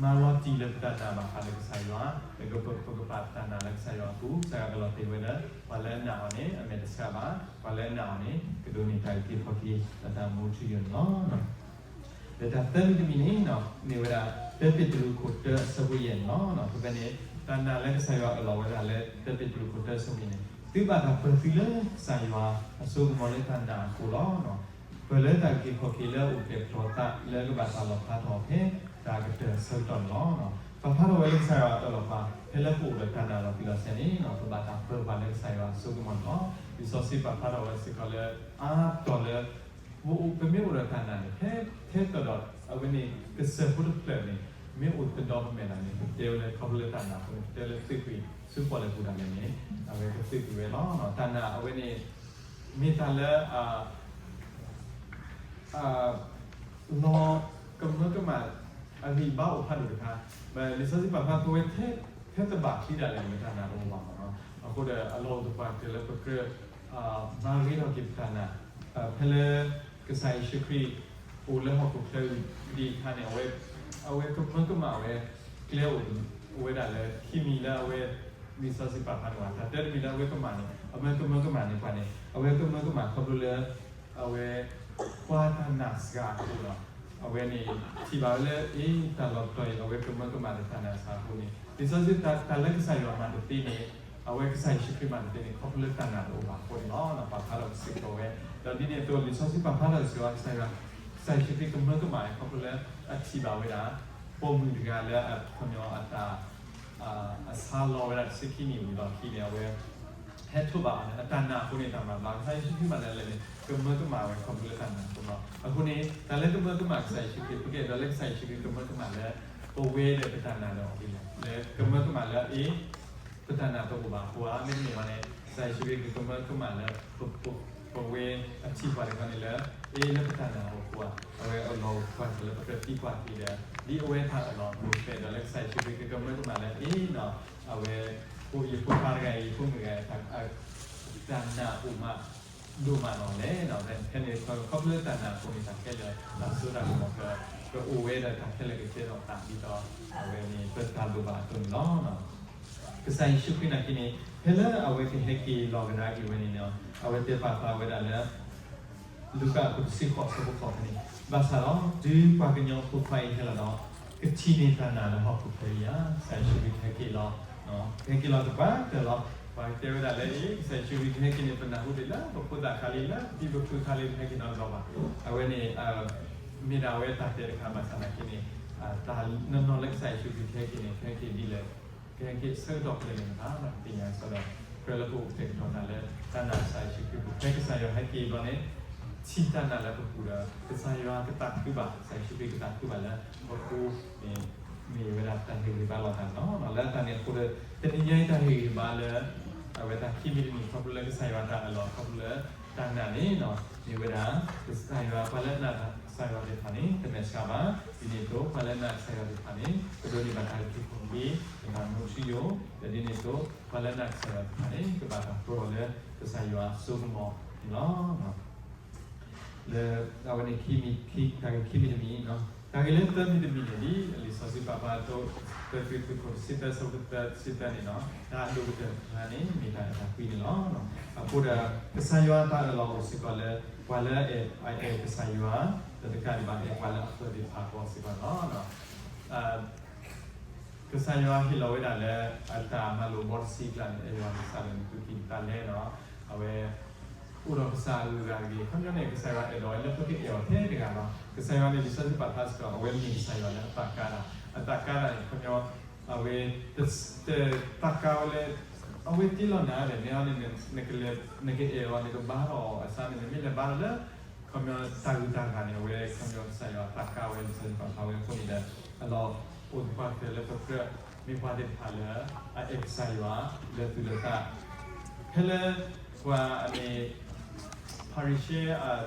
မၤလီၤတံၢ်လၢပတၢ်နာ်ဘၣ်ဃးလၢကစၢ်ယွၤ, လၢပကပာ်ပတၢ်နာ်လၢကစၢ်ယွၤအပူၤ, ကစၢ်ယွၤကလီၤတဲာ်ဝဲလၢ ပှၤလၢအနာ်အီၤန့ၣ် အမဲာ်တဆှးဘၣ်, ပှၤလၢအနာ်အီၤန့ၣ် ကဒိးန့ၢ်တၢ်အုၣ်က့ၤခီၣ်က့ၤ ဒီးတၢ်မူထူယိာ်န့ၣ်လီၤ. ဒီးတၢ်သၢမံၤတမံၤန့ၣ် မ့ၢ်ဝဲဒၣ် တၢပ့းတရူးခိၣ်တၢအဆၢဖိယဲၢ်န့ၣ်လီၤ. ဖဲဖဲန့ၣ် တၢ်နာ်လၢကစၢ်ယွၤအၢၣ်လီၤဝဲဒၣ်လၢ တၢပ့းတရူးခိၣ်တၢအဆၢဖိယဲၢ်န့ၣ် သုဘၣ်တၢ်ပၢၤသုလၢကစၢ်ယွၤအစိကမီၤလၢတၢ်နာ်အဃိလီၤ. ပၢၤလၢတၢ်အုၣ်က့ၤခီၣ်က့ၤလၢအအိၣ်ဖျဲၣ်ကတီၤသးလၢကဘၣ်တၢ်လီၤဖျါထီၣ်ဖဲတၢ်ကတၢၢ်အဆၢကတီၢ်န့ၣ်လီၤ. ပာ်ဖျါထီၣ်ဝဲလၢကစၢ်ယွၤအၢၣ်လီၤပှၤ ဖဲလၢပအိၣ်ဒီးတၢ်နာ်လီၤတံၢ်လီၤဆဲးန့ၣ် ပဘၣ်တၢ်ပၢၤပှၤလၢကစၢ်ယွၤအစိကမီၤန့ၣ်လီၤ. လံာ်စီဆှံပာ်ဖျါထီၣ်ဝဲစ့ၢ်ကီးလၢ အါတီၤလၢ ပမ့ၢ်အိၣ်ဒီးတၢ်နာ်န့ၣ် ထဲသိးဒီး အဝဲန့ၣ် ကစၢၢ်ဖိတဖျၢၣ်န့ၣ် မ့ၢ်အိၣ်တဒီးပမဲာ်တၢ်န့ၣ် ပတဲဝဲလၢခီဖျိလၢတၢ်နာ်အဃိန့ၣ် ပတဲလၢသုးကွံာ်ဆူပီၣ်လဲၣ်ပူၤတၢ်န့ၣ်န့ၣ် အဝဲကသုးကွံာ်ဝဲလီၤ. တၢ်နာ်အဝဲန့ၣ် မ့ၢ်တၢ်လၢ လီၤကမၢကမၣ် အဂံၢ်ဘါအိၣ်ဖးဒိၣ်တခါ, လံာ်စီဆှံပာ်ဖျါပဝဲ ထဲတဘၣ်ချံဒၣ်လဲာ်န့ၣ် တၢ်နာ်တအိၣ်ဘၣ်မ့ၢ်နီၤ. အဃိဒီး အလီၢ်အိၣ်သပှၢ်ကတၢၢ်လၢပကြၢး မၤဂ့ၤထီၣ်က့ၤပတၢ်နာ် ဖဲလၢ ကစၢ်ယ့ၣ်ၡူးခရံာ် အိၣ်လၢဟီၣ်ခိၣ်ချၢဒံးအခါန့ၣ် အဝဲကမၢကမၣ်ဝဲ ကျဲအိၣ်ဝဲဒၣ်လၢ ခံမံၤလၢအဝဲ လံာ်စီဆှံပာ်ဖျါန့ၣ် တၢ်တၢတမံၤလၢအဝဲကမၣ်န့ၣ် အမၢကမၢကမၣ်န့ၣ်ပှၤန့ၣ် အဝဲကမၢကမၣ်ခီဖျိလၢ အဝဲ ကွၢ်တၢ်နာ်စှၤအဃိဒီး အဝဲန့ၣ် ထံၣ်ဘၣ်ဝဲလၢ အ့ တၢ်လီၤပတီၢ်အံၤ အဝဲကမၢကမၣ်ဒီးတၢ်နာ်စှၤအဃိန့ၣ် လံာ်စီဆှံ တၢ်လၢကစၢ်ယွၤမၤတသ့န့ၣ် အဝဲကစၢ်ယ့ၣ်ၡူးခရံာ်မၤတသ့န့ၣ် ခီဖျိလၢတၢ်နာ်တအိၣ်ဘၣ်အဃိန့ၣ်လီၤ. ပာ်ဖျါထီၣ်စ့ၢ်ကီးဝဲ ဒီးဒ်န့ၣ်အသိး လံာ်စီဆှံပာ်ဖျါထီၣ်စ့ၢ်ကီး ကစၢ်ယွၤ ကစၢ်ယ့ၣ်ၡူးခရံာ်ကမၢကမၣ်ဝဲ ခီဖျိလၢအထံၣ်ဘၣ်ဝဲဒၣ် ပိာ်မုၣ်တဂၤလၢအခီပညီအတၢ် အဆါလီၤဝဲဒၣ်တဆံခံနံၣ်ဝံၤလီၢ်ခံန့ၣ် အဝဲ ဟဲထိးဘၣ်အီၤန့ၣ် အတၢ်နာ်အဃိန့ၣ် တၢ်မၤဘျါ ကစၢ်ယ့ၣ်ၡူးခရံာ်မၤဒ်လဲၣ်န့ၣ် ကမၢကမၣ်ဝဲခီဖျိလၢတၢ်နာ်အဃိလီၤ. အဃိန့ၣ် တၢ်လၢကမၢကမၣ်ကစၢ်ယ့ၣ်ၡူးခရံာ် ပကအဲၣ်ဒိးလၢကစၢ်ယ့ၣ်ၡူးခရံာ်ကမၢကမၣ်လၢ ပဝဲဒီးပတၢ်နာ်ဒီးအီၤဒ်လဲၣ်, လၢကမၢကမၣ်လၢအ့ ပတၢ်နာ်တအိၣ်ဘၣ်အဃိဧါ, မ့တမ့ၢ်ဘၣ်န့ၣ် ကစၢ်ယ့ၣ်ၡူးခရံာ်ကမၢကမၣ်လၢ ပဝဲအထံၣ်ပှၤတခီန့ၣ်လၢ အ့ လၢပတၢ်နာ်အဃိဧါ, အဝဲအလီၢ်အိၣ်သပှၢ်ကတၢၢ်လၢပကြၢးသံကွၢ်က့ၤဒီး ဒ်အဝဲတၢ်အလီၢ်အိၣ်ဖျဲၣ်ဒီးလၢကစၢ်ယ့ၣ်ၡူးခရံာ်ကကမၢကမၣ်လၢအ့နီၤ, အဝဲ ယဖိခွါတဂၤအံၤ ယဖိမုၣ်တဂၤအံၤ တၢ်နာ်အိၣ်မး ဒိၣ်မးနီၤလဲၣ်နီၤ, ဖဲန့ၣ် ခီဖျိလၢတၢ်နာ်အဃိန့ၣ် တၢ်ခဲလၢာ် တၢ်စိတၢ်ကမီၤ ကအိၣ်ဝဲဒီးတၢ်ခဲလၢာ်ကကဲထီၣ်သးဒ်သိး အဝဲန့ၣ် ပတၢ်လိၣ်ဘၣ်အသိးန့ၣ်လီၤ. ကစၢ်ယ့ၣ်ၡူးခရံာ်နာ်က့န့ၣ် ဖဲလၢအဝဲကဟဲက့ၤလီၤကဒါက့ၤဝဲန့ၣ် အဝဲတဲပာ်ဖျါဝဲဒၣ်လၢ လူၤကၣ်အခိၣ်တဆံဃိး အဆၢဖိဃိးဖဲန့ၣ်, ဘၣ်ဆၣ်ဒီး တုၤပှၤကညီအဖိခွါအံၤဟဲလီၤဒီး ကထံၣ်န့ၢ်တၢ်နာ်လၢဟီၣ်ခိၣ်ချၢအံၤဧါ, ကစၢ်ယ့ၣ်ၡူးခရံာ်ကဟဲက့ၤလီၤ, ကဟဲက့ၤလီၤသပှၢ်ကတၢၢ်လီၤ. ပှၤတဲဝဲဒၣ်လၢအ့ ကစၢ်ယ့ၣ်ၡူးခရံာ်ကဟဲက့ၤန့ၣ် ပနၢ်ဟူဒံးလၢပဖိသၣ်ခါလံ လၢပဖံပဖုခါလံ ပဟဲက့ၤနီတဘျီဘၣ်. အဝဲန့ၣ် မ့ၢ်ဒၣ်ဝဲတၢ်တဲတခါ ဘၣ်ဆၣ်သနာ်က့န့ၣ် တၢ်နီၢ်နီၢ်လၢကစၢ်ယ့ၣ်ၡူးခရံာ်ကဟဲက့ၤန့ၣ် ကဟဲက့ၤဒ်လဲၣ်, ကဟဲက့ၤဆၢကတီၢ်ဖဲလဲၣ်န့ၣ်တဘၣ် ပသ့ၣ်ညါစ့ၢ်ကီးဒီး ကြၢးလၢပအိၣ်ကတဲာ်ကတီၤတၢ်လၢ တၢ်နာ်ကစၢ်ယ့ၣ်ၡူးခရံာ်အပူၤ ဖဲကစၢ်ယွၤဟဲက့ၤဘျီန့ၣ် ထံၣ်တၢ်နာ်လၢပပူၤဒီး ကစၢ်ယွၤကသးခုဘၣ်, ကစၢ်ယ့ၣ်ၡူးခရံာ်ကသးခုဘၣ်လၢ ဟီၣ်ခိၣ်န့ၣ် မ့ၢ်ဝဲဒၣ်တၢ်ဟ့ၣ်ဂံၢ်ဟ့ၣ်ဘါလီၤတၢ်န့ၣ်လီၤ. လၢတၢ်န့ၣ်အဃိဒီး တနံၤညါအံၤတၢ်ဟ့ၣ်ဂံၢ်ဟ့ၣ်ဘါလၢ အဝဲတၢ်ခံမံၤတမံၤ ခီဖျိလၢကစၢ်ယွၤတၢ်အၢၣ်လီၤ ခီဖျိလၢတၢ်နာ်န့ၣ်လီၤ. မ့ၢ်ဝဲဒၣ် ကစၢ်ယွၤ ပှၤလၢအနာ်ကစၢ်ယွၤသ့ၣ်တဖၣ်န့ၣ် တမဲာ်ဆှးဘၣ်. ဒ်န့ၣ်အသိး ပှၤလၢအနာ်ကစၢ်ယွၤသ့ၣ်တဖၣ်န့ၣ် ကဒိးန့ၢ်ဘၣ်တၢ်အုၣ်က့ၤခီၣ်က့ၤ တၢ်မူထူယိာ်, ဒီးဒ်န့ၣ်အသိး ပှၤလၢအနာ်ကစၢ်ယွၤသ့ၣ်တဖၣ်န့ၣ် ကဘၣ်တၢ်ဖျိလီၤလၢကစၢ်ယွၤအစိကမီၤန့ၣ်လီၤ. လၢအဝဲန့ၣ်ခံမံၤ, တၢ်ဂ့ၢ်ခံမံၤတမံၤ, တၢ်ဂ့ၢ်လၢသၢမံၤတမံၤန့ၣ် ဒ်လံာ်စီဆှံပာ်ဖျါအသိး တၢသုးခိၣ်တဆံသၢ ဆၢဖိတဆံသၢန့ၣ်လီၤ. တၢ်အဒိၣ်ကတၢၢ်တခါန့ၣ် မ့ၢ်တၢ်အဲၣ်တၢ်ကွံန့ၣ်လီၤ. အဃိဒီး ကစၢ်ယွၤတၢ်အၢၣ်လီၤအိၣ်စ့ၢ်ကီးလၢ ပှၤလၢအအဲၣ်ကစၢ်ယွၤ ဒီးတကးဒံးဘၣ် အဲၣ်ပှၤလၢအဃၢၤသ့ၣ်တဖၣ်အဂီၢ်စ့ၢ်ကီးန့ၣ်လီၤ. ကစၢ်ယွၤဟ့ၣ်လီၤဝဲဒၣ်လၢ အတၢ်မၤလိာ်ဘီတဆံအကျါန့ၣ် အဲၣ်ယွၤကစၢ်ဒီးနသုးက့ၤတၢ်လဲၣ်ဒီး အဝဲ အိၣ်ဒီးကစၢ်အဂုၤအဂၤတဂ့ၤ. ခီပညီန့ၣ် ကစၢ်ယွၤအဲၣ်ဒိးဝဲလၢပကအဲၣ်အီၤထဲတဂၤလီၤ. ကစၢ်ယွၤန့ၣ် လံာ်စီဆှံပာ်ဖျါစ့ၢ်ကီး အဝဲမ့ၢ်ကစၢ်ယွၤလၢအသးကါတၢ်, အသးကါတၢ်န့ၣ် ခီပညီ အဝဲ တသးကါဝဲလၢ အဝဲတ့လီၤနၤဒီး မ့ၢ်အီၤန့ၣ် နကအဲၣ်အီၤ နကဘါထီၣ်အီၤအစါန့ၣ် နမ့ၢ်လဲၤဘါထီၣ်လၢ ခီပညီတၢ်ဂုၤတၢ်ဂၤန့ၣ် အဝဲခီပညီကစၢ်ယွၤသးကါဝဲ လံာ်စီဆှံပာ်ဖျါဝဲအဃိန့ၣ်ဒီး အလီၢ်အိၣ်သပှၢ်ကတၢၢ်လၢပကြၢး မ့ၢ်ပှၤသ့ၣ်တဖၣ်လၢ အအဲၣ်ကစၢ်ယွၤလၢသူၣ်လၢသး, ဖဲလၢ ပှၤအမ့ၢ် ဖၤရံၤၡဲ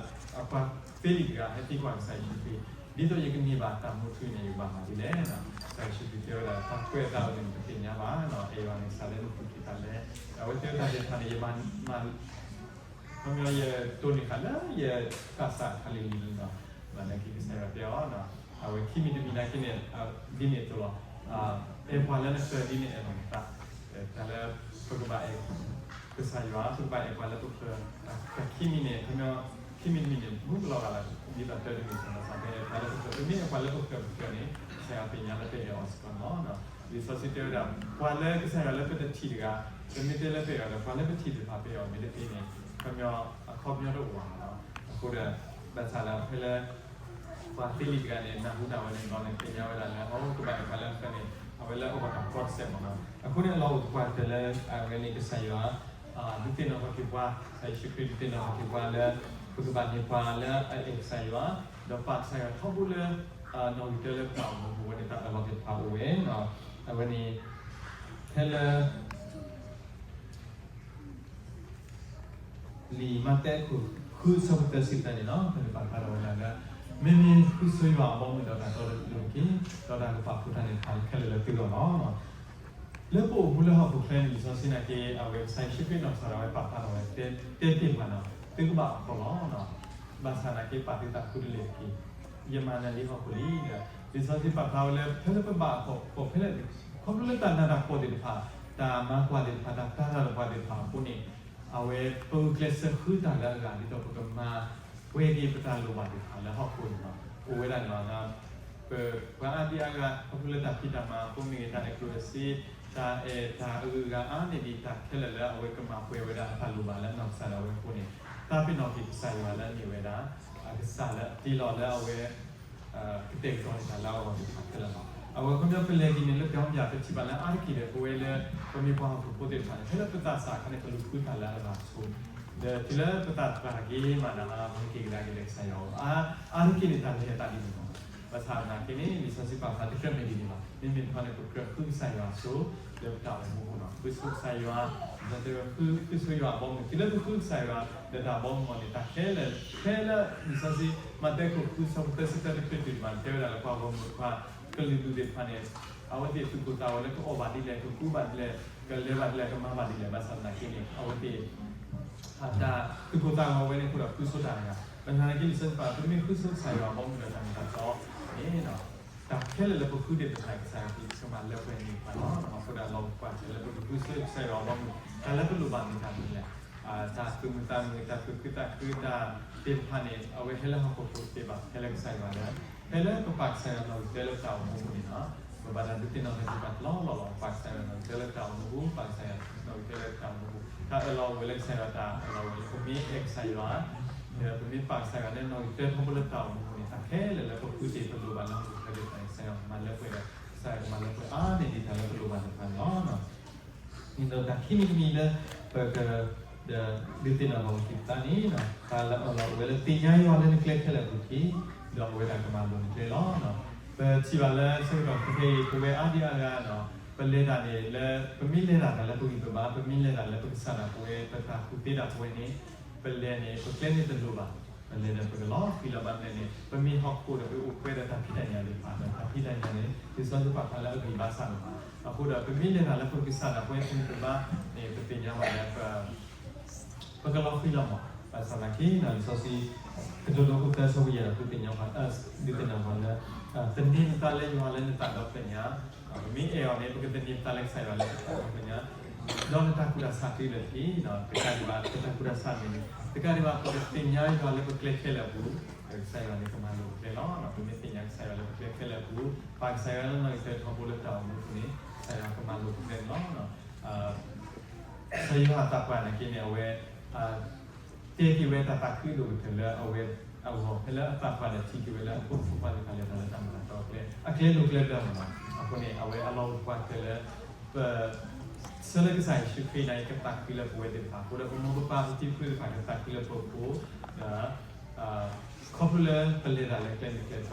အပှၤသ့လံာ်တဂၤ ဟဲသံကွၢ်ကစၢ်ယ့ၣ်ၡူးခရံာ် ဒ်သိးယကန့ၢ်ဘၣ်တၢ်မူထူန့ၣ် ယကဘၣ်မၤဒ်လဲၣ်. ကစၢ်ယ့ၣ်ၡူးခရံာ်တဲဝဲဒၣ် တၢ်ကွဲးအသးအံၤန့ၣ် ပသ့ၣ်ညါဘၣ်, အဲၣ်ယွၤန့ၣ်ကစၢ်လၢနသူၣ်ကံၢ်သးလဲ, အဝဲတဲဝဲတၢ်သ့ၣ်တဖၣ်န့ၣ် ယမၤ ခီပညီယတိၢ်န့ၢ်ဃာ်လၢ ယသးစၢ်ခါလံၤလံၤလီၤ. ဘၣ်နာ်က့ကစၢ်ယွၤတဲအီၤ, အဝဲခံမံၤတမံၤနာ်က့န့ၣ် ဒ်န့ၣ်အသိးလီၤ. အဲၣ်ပှၤလၢနဃၢၤဒ်နအဲၣ်လီၤနသး, တၢ်လၢပကဘၣ်အဲၣ်ကစၢ်ယွၤ ပကဘၣ်အဲၣ်ပှၤလၢပဃၢၤ, တၢ်ခံမံၤန့ၣ် ခီပညီ ခံမံၤတမံၤန့ၣ် မူကလီၤဂာ်လၢ ဒ်သိးတၢ်တမံၤ ကစၢ်ယွၤတဲ ပှၤလၢပဃၢၤ ပမ့ၢ်အဲၣ်ပှၤလၢပဃၢၤပဃၢၤန့ၣ် ကစၢ်ယွၤသ့ၣ်ညါလၢပအဲၣ်အီၤစ့ၢ်ကီးလီၤ. လံာ်စီဆှံတဲဝဲဒၣ် ပှၤလၢကစၢ်ယွၤလၢပတထံၣ်တဂၤ ပမ့ၢ်တဲလၢပအဲၣ်အီၤဒီး ပှၤလၢပထံၣ်သ့ၣ်တဖၣ်ပအဲၣ်အီၤမ့ၢ်တသ့န့ၣ် ခီပညီအခီပညီတအိၣ်ဘၣ်လီၤ. အဃိဒီး ဘၣ်ဆၣ်ဒီးဖဲလၢ ပှၤသ့လံာ်တဂၤန့ၣ် နၢ်ဟူတၢ်ဝဲန့ၣ်လီၤန့ၣ် သ့ၣ်ညါဝဲဒၣ်လၢ အကဘၣ်အဲၣ်ပှၤလၢအဃၢၤန့ၣ် အဝဲလၢအအိၣ်ဒီးတၢ်ကီတစဲးမ့ၢ်နီၤ. အဃိန့ၣ် အလီၢ်အိၣ်သပှၢ်ကတၢၢ်လၢ အဝဲန့ၣ်ကစၢ်ယွၤ ဒုးသ့ၣ်နီၣ်ထီၣ်က့ၤပှၤ, ကစၢ်ယ့ၣ်ၡူးခရံာ်ဒုးသ့ၣ်နီၣ်ထီၣ်က့ၤပှၤလၢ ပကဘၣ်မ့ၢ်ပှၤလၢအအဲၣ်ကစၢ်ယွၤ, ဒီးပာ်ကစၢ်ယွၤထီဘိလၢ နီၣ်ဂံၢ်တၢလၢပတၢ်အိၣ်မူပူၤဝဲန့ၣ် တၢ်အၢၣ်လီၤသ့ၣ်တဖၣ်အိၣ်ဝဲ, အဝဲန့ၣ် ဖဲလၢ လံာ်မးသဲအခိၣ်ဃု အဆၢဖိသၢဆံသၢန့ၣ်လီၤ. ဖဲန့ၣ်ပာ်ဖျါထီၣ်ဝဲဒၣ်လၢ မ့မ့ၢ်ဃုဆိယွၤအဘီအမုၢ်ဒီးတၢ်တီတလိၤတက့ၢ်, ဒီးတၢ်ကပာ်ဖှိၣ်တၢ်န့ၣ်တဖၣ်ခဲလၢာ်လၢသုဂီၢ်လီၤ. လၢပအိၣ်မူလၢဟီၣ်ခိၣ်ချၢန့ၣ် လံာ်စီဆှံနာ်က့ အဝဲကစၢ်ယ့ၣ်ၡူးခရံာ်နီၢ်ကစၢ်ဒၣ်ဝဲပာ်ဖျါထီၣ်ဝဲ တဲတ့ၢ်ပှၤနီၤ သုကဘၣ်အီၣ်ကီးလီၤ. ဘၣ်ဆၣ်နာ်က့ပာ်သုသးခူတလ့ၢ်တက့ၢ်, ယမၤနၢၤလံဟီၣ်ခိၣ်လံဒီး လံာ်စီဆှံပာ်ဖျါဝဲလၢ ဖဲလၢပဘၣ်အီၣ်ကီးဖဲလဲၣ် ခီဖျိလၢတၢ်နးတၢ်ဖှီၣ်သ့ၣ်တဖၣ်, တၢ်မၤကွၢ်သ့ၣ်တဖၣ်, တၢ်တၢ်တၢ်တပှၤသ့ၣ်တဖၣ်အဃိန့ၣ်, အဝဲပဂုာ်ကျဲးစၢးဃုတၢ်လၢအဂၤ ဒ်သိးပကမၤပှဲၤက့ၤပတၢ်လိၣ်ဘၣ်သ့ၣ်တဖၣ်လၢဟီၣ်ခိၣ်န့ၣ်လီၤ. အိၣ်ဝဲဒၣ်န့ၣ်လီၤ. ပှၤအါဒံအါဂၤ ခီဖျိလၢတၢ်ဖံးတၢ်မၤအဃိမ့ၢ်ဂ့ၤ, တၢ်အဲၣ်ကျိၣ်အဲၣ်စ့, တၢ်အဲၣ်တၢ်အဂုၤအဂၤအါန့ၢ်ဒံး တၢ်ခဲလၢာ်လၢအဝဲကမၤပှဲၤဝဲဒၣ်အတၢ်လိၣ်ဘၣ်လၢနီၢ်ကစၢ်ဒၣ်ဝဲအဃိန့ၣ်, သးပ့ၤနီၣ်က့ၤကစၢ်ယွၤလၢအမ့ၢ်ဝဲဒၣ် အကစၢ်လၢအတ့လီၤလၢအဝဲ ကတဲာ်ကတီၤန့ၢ်တၢ်လၢအဂီၢ်သ့ၣ်တဖၣ်ခဲလၢာ်လီၤ. အဝဲခီဖျိပလဲၤက့ၤန့ၣ်လၢပျီပျၢ် ပထံၣ်ဘၣ်လၢအါတက့ၢ်ဒီး ပဝဲလၢ ပမ့ၢ်ပှၤဟီၣ်ခိၣ်ဖိသ့ၣ်တဖၣ်န့ၣ် ဖဲလၢပသးစၢ်အခါန့ၣ် ပလူၤဃုတၢ်လၢအဂၤဆိ, ဒီးတုၤလၢပသးပှၢ်တၢ်က့ၤမးဒီး ပက့ၤကဒါက့ၤလၢကစၢ်ယွၤအအိၣ် အါတက့ၢ်န့ၣ် တၢ်လဲၤအသးဒ်န့ၣ်လီၤ. ဘၣ်ဆၣ်သနာ်က့န့ၣ် လံာ်စီဆှံပာ်ဖျါတကြၢးမ့ၢ်ဒ်န့ၣ်ဘၣ်. မ့မ့ၢ်တခီန့ၣ် ပကြၢးဃုကစၢ်ယွၤအစိ လၢပတၢ်အိၣ်မူအပူၤလီၤ. ဃုဆိကစၢ်ယွၤ ဒီးဃု ဃုဆိယွၤအဘီအမုၢ်, တုၤလၢပဃုကစၢ်ယွၤ ဒီးတၢ်အဘီအမုၢ်အဂီၢ်န့ၣ် တၢ်ခဲလၢာ် ဖဲလၢလံာ်စီဆှံ မးသဲအခိၣ်ဃု ဆၢဖိသၢဆံသၢတဖျၢၣ်တုၤမး တဲဝဲဒၣ်လၢပှၤဂီၢ်မုၢ် ပှၤကလုာ်ဒူၣ်သ့ၣ်တဖၣ်န့ၣ် အဝဲသ့ၣ်သူၣ်ကိၢ်သးဂီၤလၢကအီၣ်ဘၣ်ဒ်လဲၣ်, ကကူဘၣ်ဒ်လဲၣ်, ကလဲၤဘၣ်ဒ်လဲၣ်, ကမၤဘၣ်ဒ်လဲၣ်, ဘၣ်ဆၣ်သနာ်က့န့ၣ် အဝဲသ့ၣ် တၢ်သူၣ်ကိၢ်သးဂီၤဝဲန့ၣ်အဃိဒီး ဃုဆိတၢ်တဂၤ, ဘၣ်ဆၣ်သနာ်က့ လံာ်စီဆှံပာ် ပမ့ၢ်ဃုဆိကစၢ်ယွၤအဘီအမုၢ်ဒီးတၢ်မ့ၢ်တၢ်တီန့ၣ် တၢ်ခဲလၢာ်လၢပဃုသ့ၣ်တဖၣ် ကစၢ်ယွၤကမၤလၢပှဲၤန့ၢ်ပှၤလီၤ. အဃိဒီး လီၤပကွၢ်ဆၢလၢပကဃုဆိကစၢ်ယွၤအဘီအမုၢ် တၢ်လၢပလိၣ်ဘၣ်မ့ၢ်တၢ်မနုၤလဲၣ်, တၢ်သူၣ်မုာ်သးမုာ် တၢ်သူၣ်ခုသးခု တၢ်သ့ၣ်တဖၣ်န့ၣ် အဝဲဟဲလၢဟီၣ်ခိၣ်ဖိတသ့ဘၣ်, ဟဲလၢကစၢ်ယွၤလၢ ဖဲလၢပပာ်ကစၢ်ယွၤနီၣ်ဂံၢ်တၢလၢပတၢ်အိၣ်မူအပူၤန့ၣ်လီၤ. ပဘၣ်တၢ်ဒုးသ့ၣ်နီၣ်ထီၣ်က့ၤပှၤတလီၢ်လီၢ်လီၤ. ပာ်ကစၢ်ယွၤနီၣ်ဂံၢ်တၢလၢပတၢ်အိၣ်မူပူၤ, ပာ်ကစၢ်ယွၤနီၣ်ဂံၢ်တၢလၢပတၢ်အိၣ်မူပူၤ, တၢ်အၢၣ်လီၤအိၣ်ဝဲလၢကစၢ်ယွၤ တၢ်အၢၣ်လီၤအိၣ်ဝဲလၢပမ့ၢ်အဲၣ်ကစၢ်ယွၤ ဒီးပမ့ၢ်ပာ်ကစၢ်ယွၤလၢနီၣ်ဂံၢ်တၢထီဘိလၢပတၢ်အိၣ်မူပူၤန့ၣ် တၢ်ခဲလၢာ်လၢပဃုသ့ၣ်ပလိၣ်ဘၣ်လၢဟီၣ်ခိၣ်ချၢသ့ၣ်တဖၣ်န့ၣ် ကစၢ်ယွၤကမၤလၢပှဲၤဒီး ကစၢ်ယွၤကမၤလၢပှဲၤအါန့ၢ်ဒံးတၢ်လၢပလိၣ်ဘၣ်သ့ၣ်တဖၣ်န့ၣ်လီၤ. ဒ်သိးတၢ်ခံမံၤတမံၤလၢ ပ ပက ဒီးဒုးသ့ၣ်နီၣ်ထီၣ်ပသးန့ၣ်, တၢ်လၢအၢၣ်လီၤအိၣ်ဝဲလၢ သ့ၣ်ညါယွၤလၢနကျဲခဲလၢာ်အပူၤတက့ၢ်, ဒီးအဝဲဒၣ်ကမၤလိၤနကျဲလီၤ. ပထံၣ်ဘၣ်လၢဆၢကတီၢ်ခဲအံၤ ပဝဲအါဒံအါဂၤဒီး ပလဲၤတၢ်န့ၣ်လၢ ပမ့ၢ်လဲၤတၢ်လၢပဂံၢ်ပဘါ, ပမ့ၢ်လဲၤတၢ်လၢပကစၢ်ဒၣ်ပဝဲ ပတၢ်ကူၣ်သ့ဒၣ်ပဝဲန့ၣ်, ပလဲၤန့ၣ် ပကျဲန့ၣ်တလိၤဘၣ်. ပလဲၤဒီးပကလီၤဃံၤလီၤဘၣ်လဲၣ်န့ၣ် ပမ့ၢ်ဟီၣ်ခိၣ်ဒီးပအိၣ်ကွဲဒီးတၢ်ဖံးတၢ်ညၣ်သ့ၣ်တဖၣ်ဒီး တၢ်ဖံးတၢ်ညၣ်န့ၣ် လံာ်စီဆှံပာ်ဖျါလၢအဂံၢ်ဘါစၢ်လီၤ. အဃိဒီး ပမ့ၢ်လဲၤတၢ်လၢပကစၢ်ဒၣ်ပဝဲပဂံၢ်ပဘါန့ၣ် ပသ့ၣ်ညါဘၣ်လၢ ပကလီၤဃံၤလီၤမး. ဘၣ်ဆၣ်သနာ်က့ လံာ်စီဆှံ ကတိၤဒိ သၢဆၢဖိယဲၢ်ဒီး ဒုးသ့ၣ်ညါပှၤ ဒုးသ့ၣ်ညါပှၤလၢ သန့ၤနသးလၢယွၤလၢနသးဒီဖျၢၣ်ညါ, ပမ့ၢ်အဲၣ်အီၤန့ၣ် ပကသန့ၤပသးလၢကစၢ်ယွၤလၢနသးဒီဖျၢၣ်ညါ, ဒီးနတၢ်ကူၣ်တၢ်ဆးတုၤလၢာ်တက့ၢ်. တကးဒံးဘၣ် ပတၢ်ကူၣ်တၢ်ဆးန့ၣ် တကးဒံးဘၣ် ပကသ့ၣ်ညါယွၤလၢပကျဲခဲလၢာ်အပူၤ, ကစၢ်ယွၤန့ၣ်ကမၤလိၤပကျဲလီၤ. ပမ့ၢ်သ့ၣ်ညါကစၢ်ယွၤလၢပကျဲခဲလၢာ်အပူၤ, ပာ်ကစၢ်ယွၤလၢနီၣ်ဂံၢ်သၢထီဘိလၢတၢ်အိၣ်မူအပူၤန့ၣ် ကစၢ်ယွၤကမၤလိၤပကျဲန့ၣ်လီၤ. ကစၢ်ယွၤအသးပှၢ်နာ်က့န့ၣ် အဝဲ တဲက့ၤဝဲတၢ်သးခုဒိၣ်ကတၢၢ်လၢအဝဲအဂီၢ် ဖဲလၢအသးပှၢ်ဒီးထံၣ်က့ၤဝဲလၢအဖိမုၣ်ဖိခွါသ့ၣ်တဖၣ်လဲၤတၢ်လၢတၢ်မၤလၤကပီၤအကျဲ, အကျဲလိၤကျဲဒၢမးလီၤ. အဃိန့ၣ် အဝဲအလီၢ်အိၣ်ပှၤတၢၢ်လၢ ပ ဆၢလၢကစၢ်ယ့ၣ်ၡူးခရံာ်န့ၣ် ကသးခုလၢပဝဲသ့ၣ်တဖၣ်အဃိဒီး ပမိၢ်ပပၢ်ပတံၤဖိသ့ၣ်တဖၣ်ကသးခုလၢပအိၣ်ဖှိၣ်, ဒီး ခီဖျိလၢပလဲၤတၢ်လၢကျဲမ့ၢ်ကျဲတီ,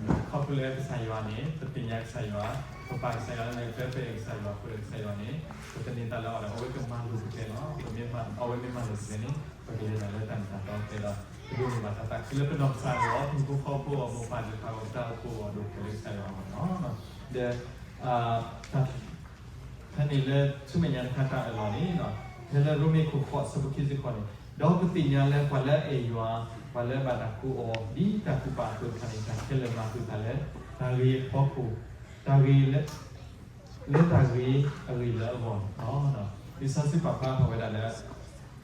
ခီဖျိလၢကစၢ်ယွၤန့ၣ် ပသ့ၣ်ညါကစၢ်ယွၤ, ပပာ်ကစၢ်ယွၤလၢနကျဲဖဲကစၢ်ယွၤအဃိဒီး ကစၢ်ယွၤန့ၣ် ပသန့ၤသးလၢအီၤဒီး အဝဲကမၤလိၤပကျဲလီၤ. ပမ့ၢ်မၤ အဝဲမ့ၢ်မၤလိၤပကျဲန့ၣ် ပကလဲၤတၢ်လၢတၢ်မ့ၢ်တၢ်တီအကျဲဒီး ပဒိးန့ၢ်ဘၣ်တၢ်သးခုလၢပနီၢ်ကစၢ်အဂီၢ်, ပဟံၣ်ဖိဃီဖိအဂီၢ်, မိၢ်ပၢ်သ့ၣ်တဖၣ်အဂီၢ်, ပတၢ်အိၣ်ဖှိၣ်အဂီၢ် ဒိၣ်ကတၢၢ်လၢကစၢ်ယွၤအဂီၢ်လီၤ. ဒီး ဖဲန့ၣ်လၢဆူမဲာ်ညါတခါတၢ်အၢၣ်လီၤန့ၣ်, ဖဲလၢရိမ့ၤခိၣ်ဃိးဆၢဖိခံဆံဃိးန့ၣ်, ဒီးပသ့ၣ်ညါလၢပှၤလၢအအဲၣ်ယွၤ, ပှၤလၢအဘၣ်တၢ်ကိးအီၤ ဒ်တၢ်ကူၣ်ပာ်အသိးတဖၣ်န့ၣ် တၢ်ခဲလၢာ်မၤသုးတၢ်လၢ တၢ်ဂ့ၤအဖီခိၣ်, တၢ်ဂ့ၤလၢ လၢတၢ်ဂ့ၤအဂ့ၢ်လၢအဂီၢ်န့ၣ်လီၤ. လံာ်စီဆှံပာ်ဖျါထီၣ်ဝဲဒၣ်လၢ ဒ်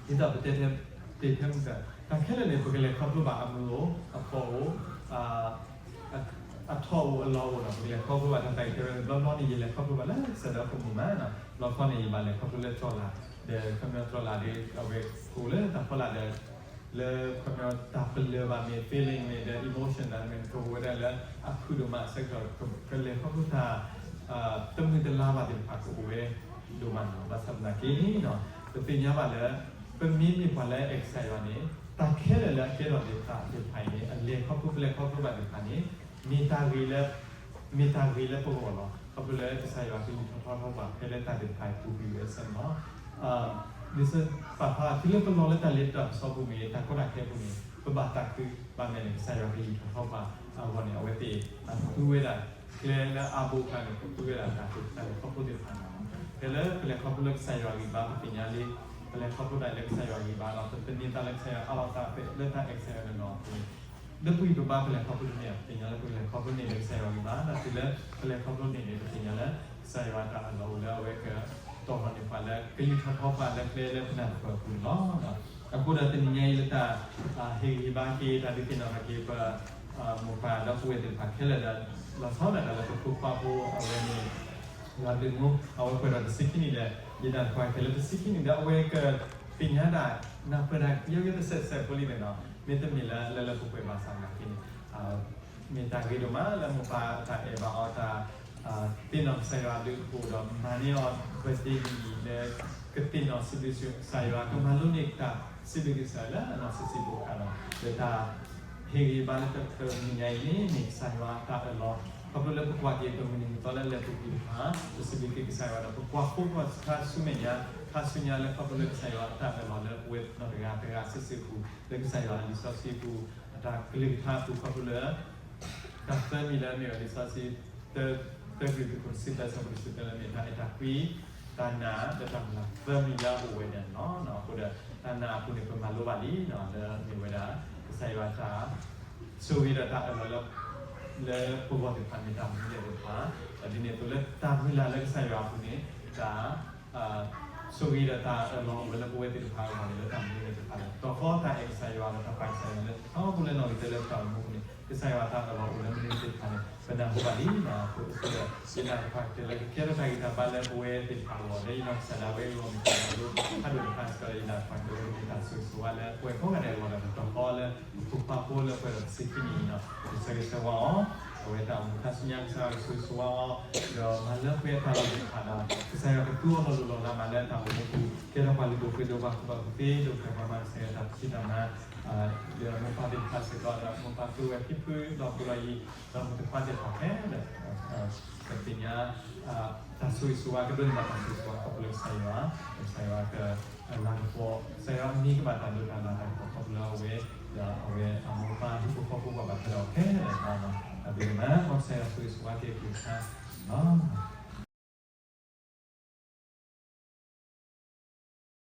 သိးပတဲထဲ တဲထဲမုၢ်က တၢ်ခဲလၢာ်န့ၣ် ပကလဲၤခီဖျိဘၣ်အမုာ်အိၣ်, အဖှီၣ်အိၣ်, အထီၣ်အိၣ်အလီၢ်အိၣ်ဒီး ပကလဲၤခီဖျိဘၣ်တၢ်သးကံၢ်တၢ်ရၢန့ၣ် ဘျီဘျီန့ၣ် ယလဲၤခီဖျိဘၣ်လၢကစၢ်ဒီးအဖိမုၣ်မး, ဘျီခီန့ၣ် ယဘၣ်လဲၤခီဖျိလၢတြီၢ်လၢ်, ဒီးခီဖျိတြီၢ်လၢ်ဒီး အဝဲအိၣ်လၢတၢ်ဖီလာ်ဒီး လၢခီဖျိတၢ်ပလၢၢ်ဘၣ်မ့ၢ် feeling မ့ၢ်ဒီး emotion ဒၣ်မ့ၢ် ကအိၣ်ဝဲဒၣ်လၢအဖုၣ်ဒိၣ်မးအဆၢကတီၢ် ကလဲၤခီဖျိတၢ် တမုာ်တလၤဘၣ်သ့ၣ်တဖၣ်ကအိၣ်ဝဲဒိၣ်မးန့ၣ်လီၤ. ဘၣ်ဆၣ်သနာ်က့န့ၣ် ပသ့ၣ်ညါဘၣ်လၢ ပမ့မ့ၢ်ပှၤလၢအအဲၣ်ကစၢ်ယွၤန့ၣ် တၢ်ခဲလၢာ်လၢအကဲထီၣ်သ့ၣ်တဖၣ်အံၤန့ၣ် အလဲၤခီဖျိ ပလဲၤခီဖျိဘၣ်သ့ၣ်တဖၣ်န့ၣ် မ့ၢ်တၢ်ဂ့ၤလၢ မ့ၢ်တၢ်ဂ့ၤလၢပဂီၢ်လီၤ. ခီဖျိလၢကစၢ်ယွၤကယူၢ်ထီၣ်ထီထီၣ်ပှၤဖဲလၢတၢ်သ့ၣ်တဖၣ်အံၤပူၤကွံာ်ဝဲအဆၢန့ၣ်လီၤ. လံာ်စီဆှံပာ်ဖျါ တုၤလၢပလီၤလၢတၢ်လ့ပစီပူၤမ့ၢ်ဂ့ၤ တၢ်ကီတၢ်ခဲပူၤန့ၣ် ပဘၣ်သးခုဘၣ်မဲာ်န့ၣ် ကစၢ်ယွၤကယူၢ်ထီၣ်ထီထီၣ်ပှၤအဂီၢ်န့ၣ် အဝဲသ့ၣ်သူဝဲဒၣ် ကျဲလၢအါဘိခါန့ၣ် သူဝဲဒၣ်တၢ် တၢ်လဲၤခီဖျိသ့ၣ်တဖၣ်န့ၣ်လီၤ. ဖဲလၢပလဲၤခီဖျိလၢကစၢ်ယွၤအဂံၢ်ဘါ ပသ့ၣ်ညါလံ ပလဲၤခီဖျိတၢ်လၢကစၢ်ယွၤအဂံၢ်ဘါဒီး ပသန့ၤသးလၢကစၢ်ယွၤအလီၢ်သးဖဲလၢတၢ်အဲၣ်ကစၢ်ယွၤန့ၣ်လီၤ. လၢပဂံၢ်ပဘါပလဲၤခီဖျိတန့ၢ် ပသ့ၣ်ညါလၢပလဲၤခီဖျိန့ၢ်လၢကစၢ်ယွၤအဂံၢ်ဘါ ဒီးတုၤလၢပလဲၤခီဖျိန့ၢ်န့ၣ် ပသ့ၣ်ညါလၢ ကစၢ်ယွၤတၢ်အၢၣ်လီၤအိၣ်လၢအဝဲကတီၢ်ထီၣ်န့ၢ်ပှၤလၢ ကယူၢ်ထီၣ်ထီပှၤလၢကျဲလၢပနၢ်ပၢၢ်အပူၤန့ၣ်လီၤ. အဃိဒီးတနံၤညါအံၤလၢတၢ် ဟ့ၣ်ဂံၢ်ဟ့ၣ်ဘါက့ၤ တၢ်ဒုးသ့ၣ်နီၣ်ထီၣ်က့ၤ ပမိၢ်ပၢ်ဒီပုၢ်ဝဲၢ်သ့ၣ်တဖၣ်ခဲလၢာ်ဒီး လီၤဆီဒၣ်တၢ်လၢပဖိခွါဖိအဝဲန့ၣ် ယွၤဒုးမူ အဝဲပှဲၤဒီးတဆံခံနံၣ်ဒီး ယနာ်သပှၢ်ကတၢၢ်လၢတဆံခံနံၣ်ဒီး အဝဲကသ့ၣ်ညါတၢ် နၢ်ပၢၢ်တၢ် ကယဲၢ်ကဲတစဲးစဲးဖိလံန့ၣ်လီၤ. မ့တမ့ၢ်လၢလၢလၢပှဲၤပှဲၤဘၣ်ဆၣ်သနာ်က့န့ၣ် မ့ၢ်တၢ်ဂ့ၤဒိၣ်မးလၢမိၢ်ပၢ်တၢ်အဲၣ်ဘၣ်အီၤ တၢ် သ့ၣ်နီၣ်ကစၢ်ယွၤအဘျုးအဖှိၣ်ဒီး မၤန့ၢ်အီၤ birthday လံလၢ ကသ့ၣ်နီၣ်စံးဘျုးကစၢ်ယွၤ ကမၤလိန့ၢ်တၢ်စံးဘျုးကစၢ်ယွၤလၢအနီၢ်ဆံးဆံးဖိအခါဒီး လၢတၢ်ဟ့ၣ်ဂံၢ်ဟ့ၣ်ဘါလၢတနံၤညါအံၤန့ၣ် မ့ၢ်ကစၢ်ယွၤတၢ်အၢၣ်လီၤ ခီဖျိလၢပကွၢ်က့ၤပမုၢ်နံၤမုၢ်သီလၢလဲၤပူၤကွံာ်တဖၣ် ပစံးဘျုးက့ၤကစၢ်ယွၤဒီး ပကွၢ်ဃိကွၢ်ဆူမဲာ်ညါ ခါဆူညါလၢခီဖျိလၢကစၢ်ယွၤအတၢ်အၢၣ်လီၤလၢပဝဲနီၢ်တဂၤတဂၤစုာ်စုာ်အပူၤ လၢကစၢ်ယွၤအလံာ်စီဆှံအပူၤ အတၢ်ကလုၢ်ကထါအပူၤ ခီဖျိလၢ တၢ်သၢမံၤလၢအမ့ၢ်ဝဲလံာ်စီဆှံ တၢ တၢကရံၣ်သူး ခိၣ်တဆံသၢ ဆၢဖိတဆံသၢလၢမ့ၢ်တၢ်အဲၣ်တၢ်ကွံ တၢ်နာ် ဒီးတၢ်မုၢ်လၢ်သၢမံၤလၢအအိၣ်ဝဲဒၣ်န့ၣ်လီၤ. အဃိဒီး တၢ်နာ်အပူၤန့ၣ် ပမၤလိဘၣ်လံ လၢမ့ၢ်ဝဲဒၣ် ကစၢ်ယွၤတၢ်ဆိၣ်ဂ့ၤဒီးတၢ်အၢၣ်လီၤလၢ လၢပဂီၢ်သ့ၣ်တဖၣ်န့ၣ် တၢ်မနုၤလဲၣ်သ့ၣ်တဖၣ် ဒီးဒ်န့ၣ်အသိးလၢတၢ်မုၢ်လၢ်လၢကစၢ်ယွၤအပူၤန့ၣ် တၢ် ဆိၣ်ဂ့ၤဒီးတၢ်အၢၣ်လီၤအိၣ်ဝဲလၢပဝဲသ့ၣ်တဖၣ်အဂီၢ်န့ၣ် လၢတၢ်မနုၤလဲၣ်သ့ၣ်တဖၣ်လဲၣ် တီၢ်ဃီတၢ်အဲၣ်ကစၢ်ယွၤဒီးတၢ်ပာ်ကစၢ်ယွၤလၢ ထီဘိလၢနီၣ်ဂံၢ်သၢလၢပတၢ်အိၣ်မူအပူၤန့ၣ် ကစၢ်ယွၤတၢ်အၢၣ်လီၤအိၣ်လၢမနုၤသ့ၣ်တဖၣ်န့ၣ် ပနၢ်ဟူဘၣ်လံ. အဃိဒီး ယနာ်သပှၢ်ကတၢၢ်လၢကကဲထီၣ်တၢ်ဂံၢ်တၢ်ဘါလၢပဝဲသ့ၣ်တဖၣ်အဂီၢ် လၢယနီၢ်ကစၢ်ဒၣ်ဝဲအဂီၢ် မ့ၢ်တၢ်မၤလိဖးဒိၣ်တဖၣ်စ့ၢ်ကီးဒီး ယနာ်သပှၢ်ကတၢၢ်လၢမ့ၢ်တၢ်ဆိၣ်ဂ့ၤဆိၣ်ဝါလၢပှၤကိးဂၤဒဲးအဂီၢ်ဒီး ပတီၢ်ဃီလၢပဖိခွါဖိလၢပှဲၤဒီးတဆံခံနံၣ်အံၤဒီး ပဆၢဂ့ၤဆၢဝါအီၤ အဝဲတၢ်အိၣ်မူခါဆူညါ ကစၢ်ယွၤကဆိၣ်ဂ့ၤဆိၣ်ဝါအီၤ, ဒီးမၤလၢပှဲၤအတၢ်လီၢ်သ့ၣ်တဖၣ်ဒီး ကစၢ်ယွၤကသူအီၤလီၤလိၢ်လီၤလးဘၣ်လၢတၢ်အိၣ်မူပူၤ, ကဲထီၣ်ပှၤလုၢ်ဒိၣ်ပှ့ၤဒိၣ် ပှၤကူၣ်ဘၣ်ကူၣ်သ့ ဒိၣ်ပှ့ၤပှၤမၤကစၢ်ယွၤတၢ်ဖံးတၢ်မၤ, ဒီးမိၢ်ပၢ်သ့ၣ်တဖၣ်စ့ၢ်ကီးဒီး မိၢ်ပၢ်သူဝဲဖံဖုလီၢ်ပူၤလီၢ်ယံၤ, ဒီးမိၢ်တခွါသ့ၣ်တဖၣ်ခဲလၢာ် ကသ့ၣ်ညါ တၢ်ဆိၣ်ဂ့ၤဆိၣ်ဝါ ကဒိးန့ၢ်ဘၣ်တၢ်ဆိၣ်ဂ့ၤဆိၣ်ဝါ ခီဖျိကစၢ်ယွၤ, ကစၢ်ယွၤက လၤကပီၤ, ကစၢ်ယွၤမ့ၢ်ကဘၣ်တၢ်ဒိးတၢ်လၤတၢ်ကပီၤခီဖျိအဝဲ, ဒီးအဝဲအမိၢ်ပၢ်ဟံၣ်ဖိဃီဖိပှၤဘၣ်ထွဲဒီးခဲလၢာ်လီၤ. တၢ်ဘျုးဒိၣ်မး မ်ကစၢ်ယွၤဆိၣ်ဂ့ၤဆိၣ်ဝါက့ၤပှၤခါလီၤ.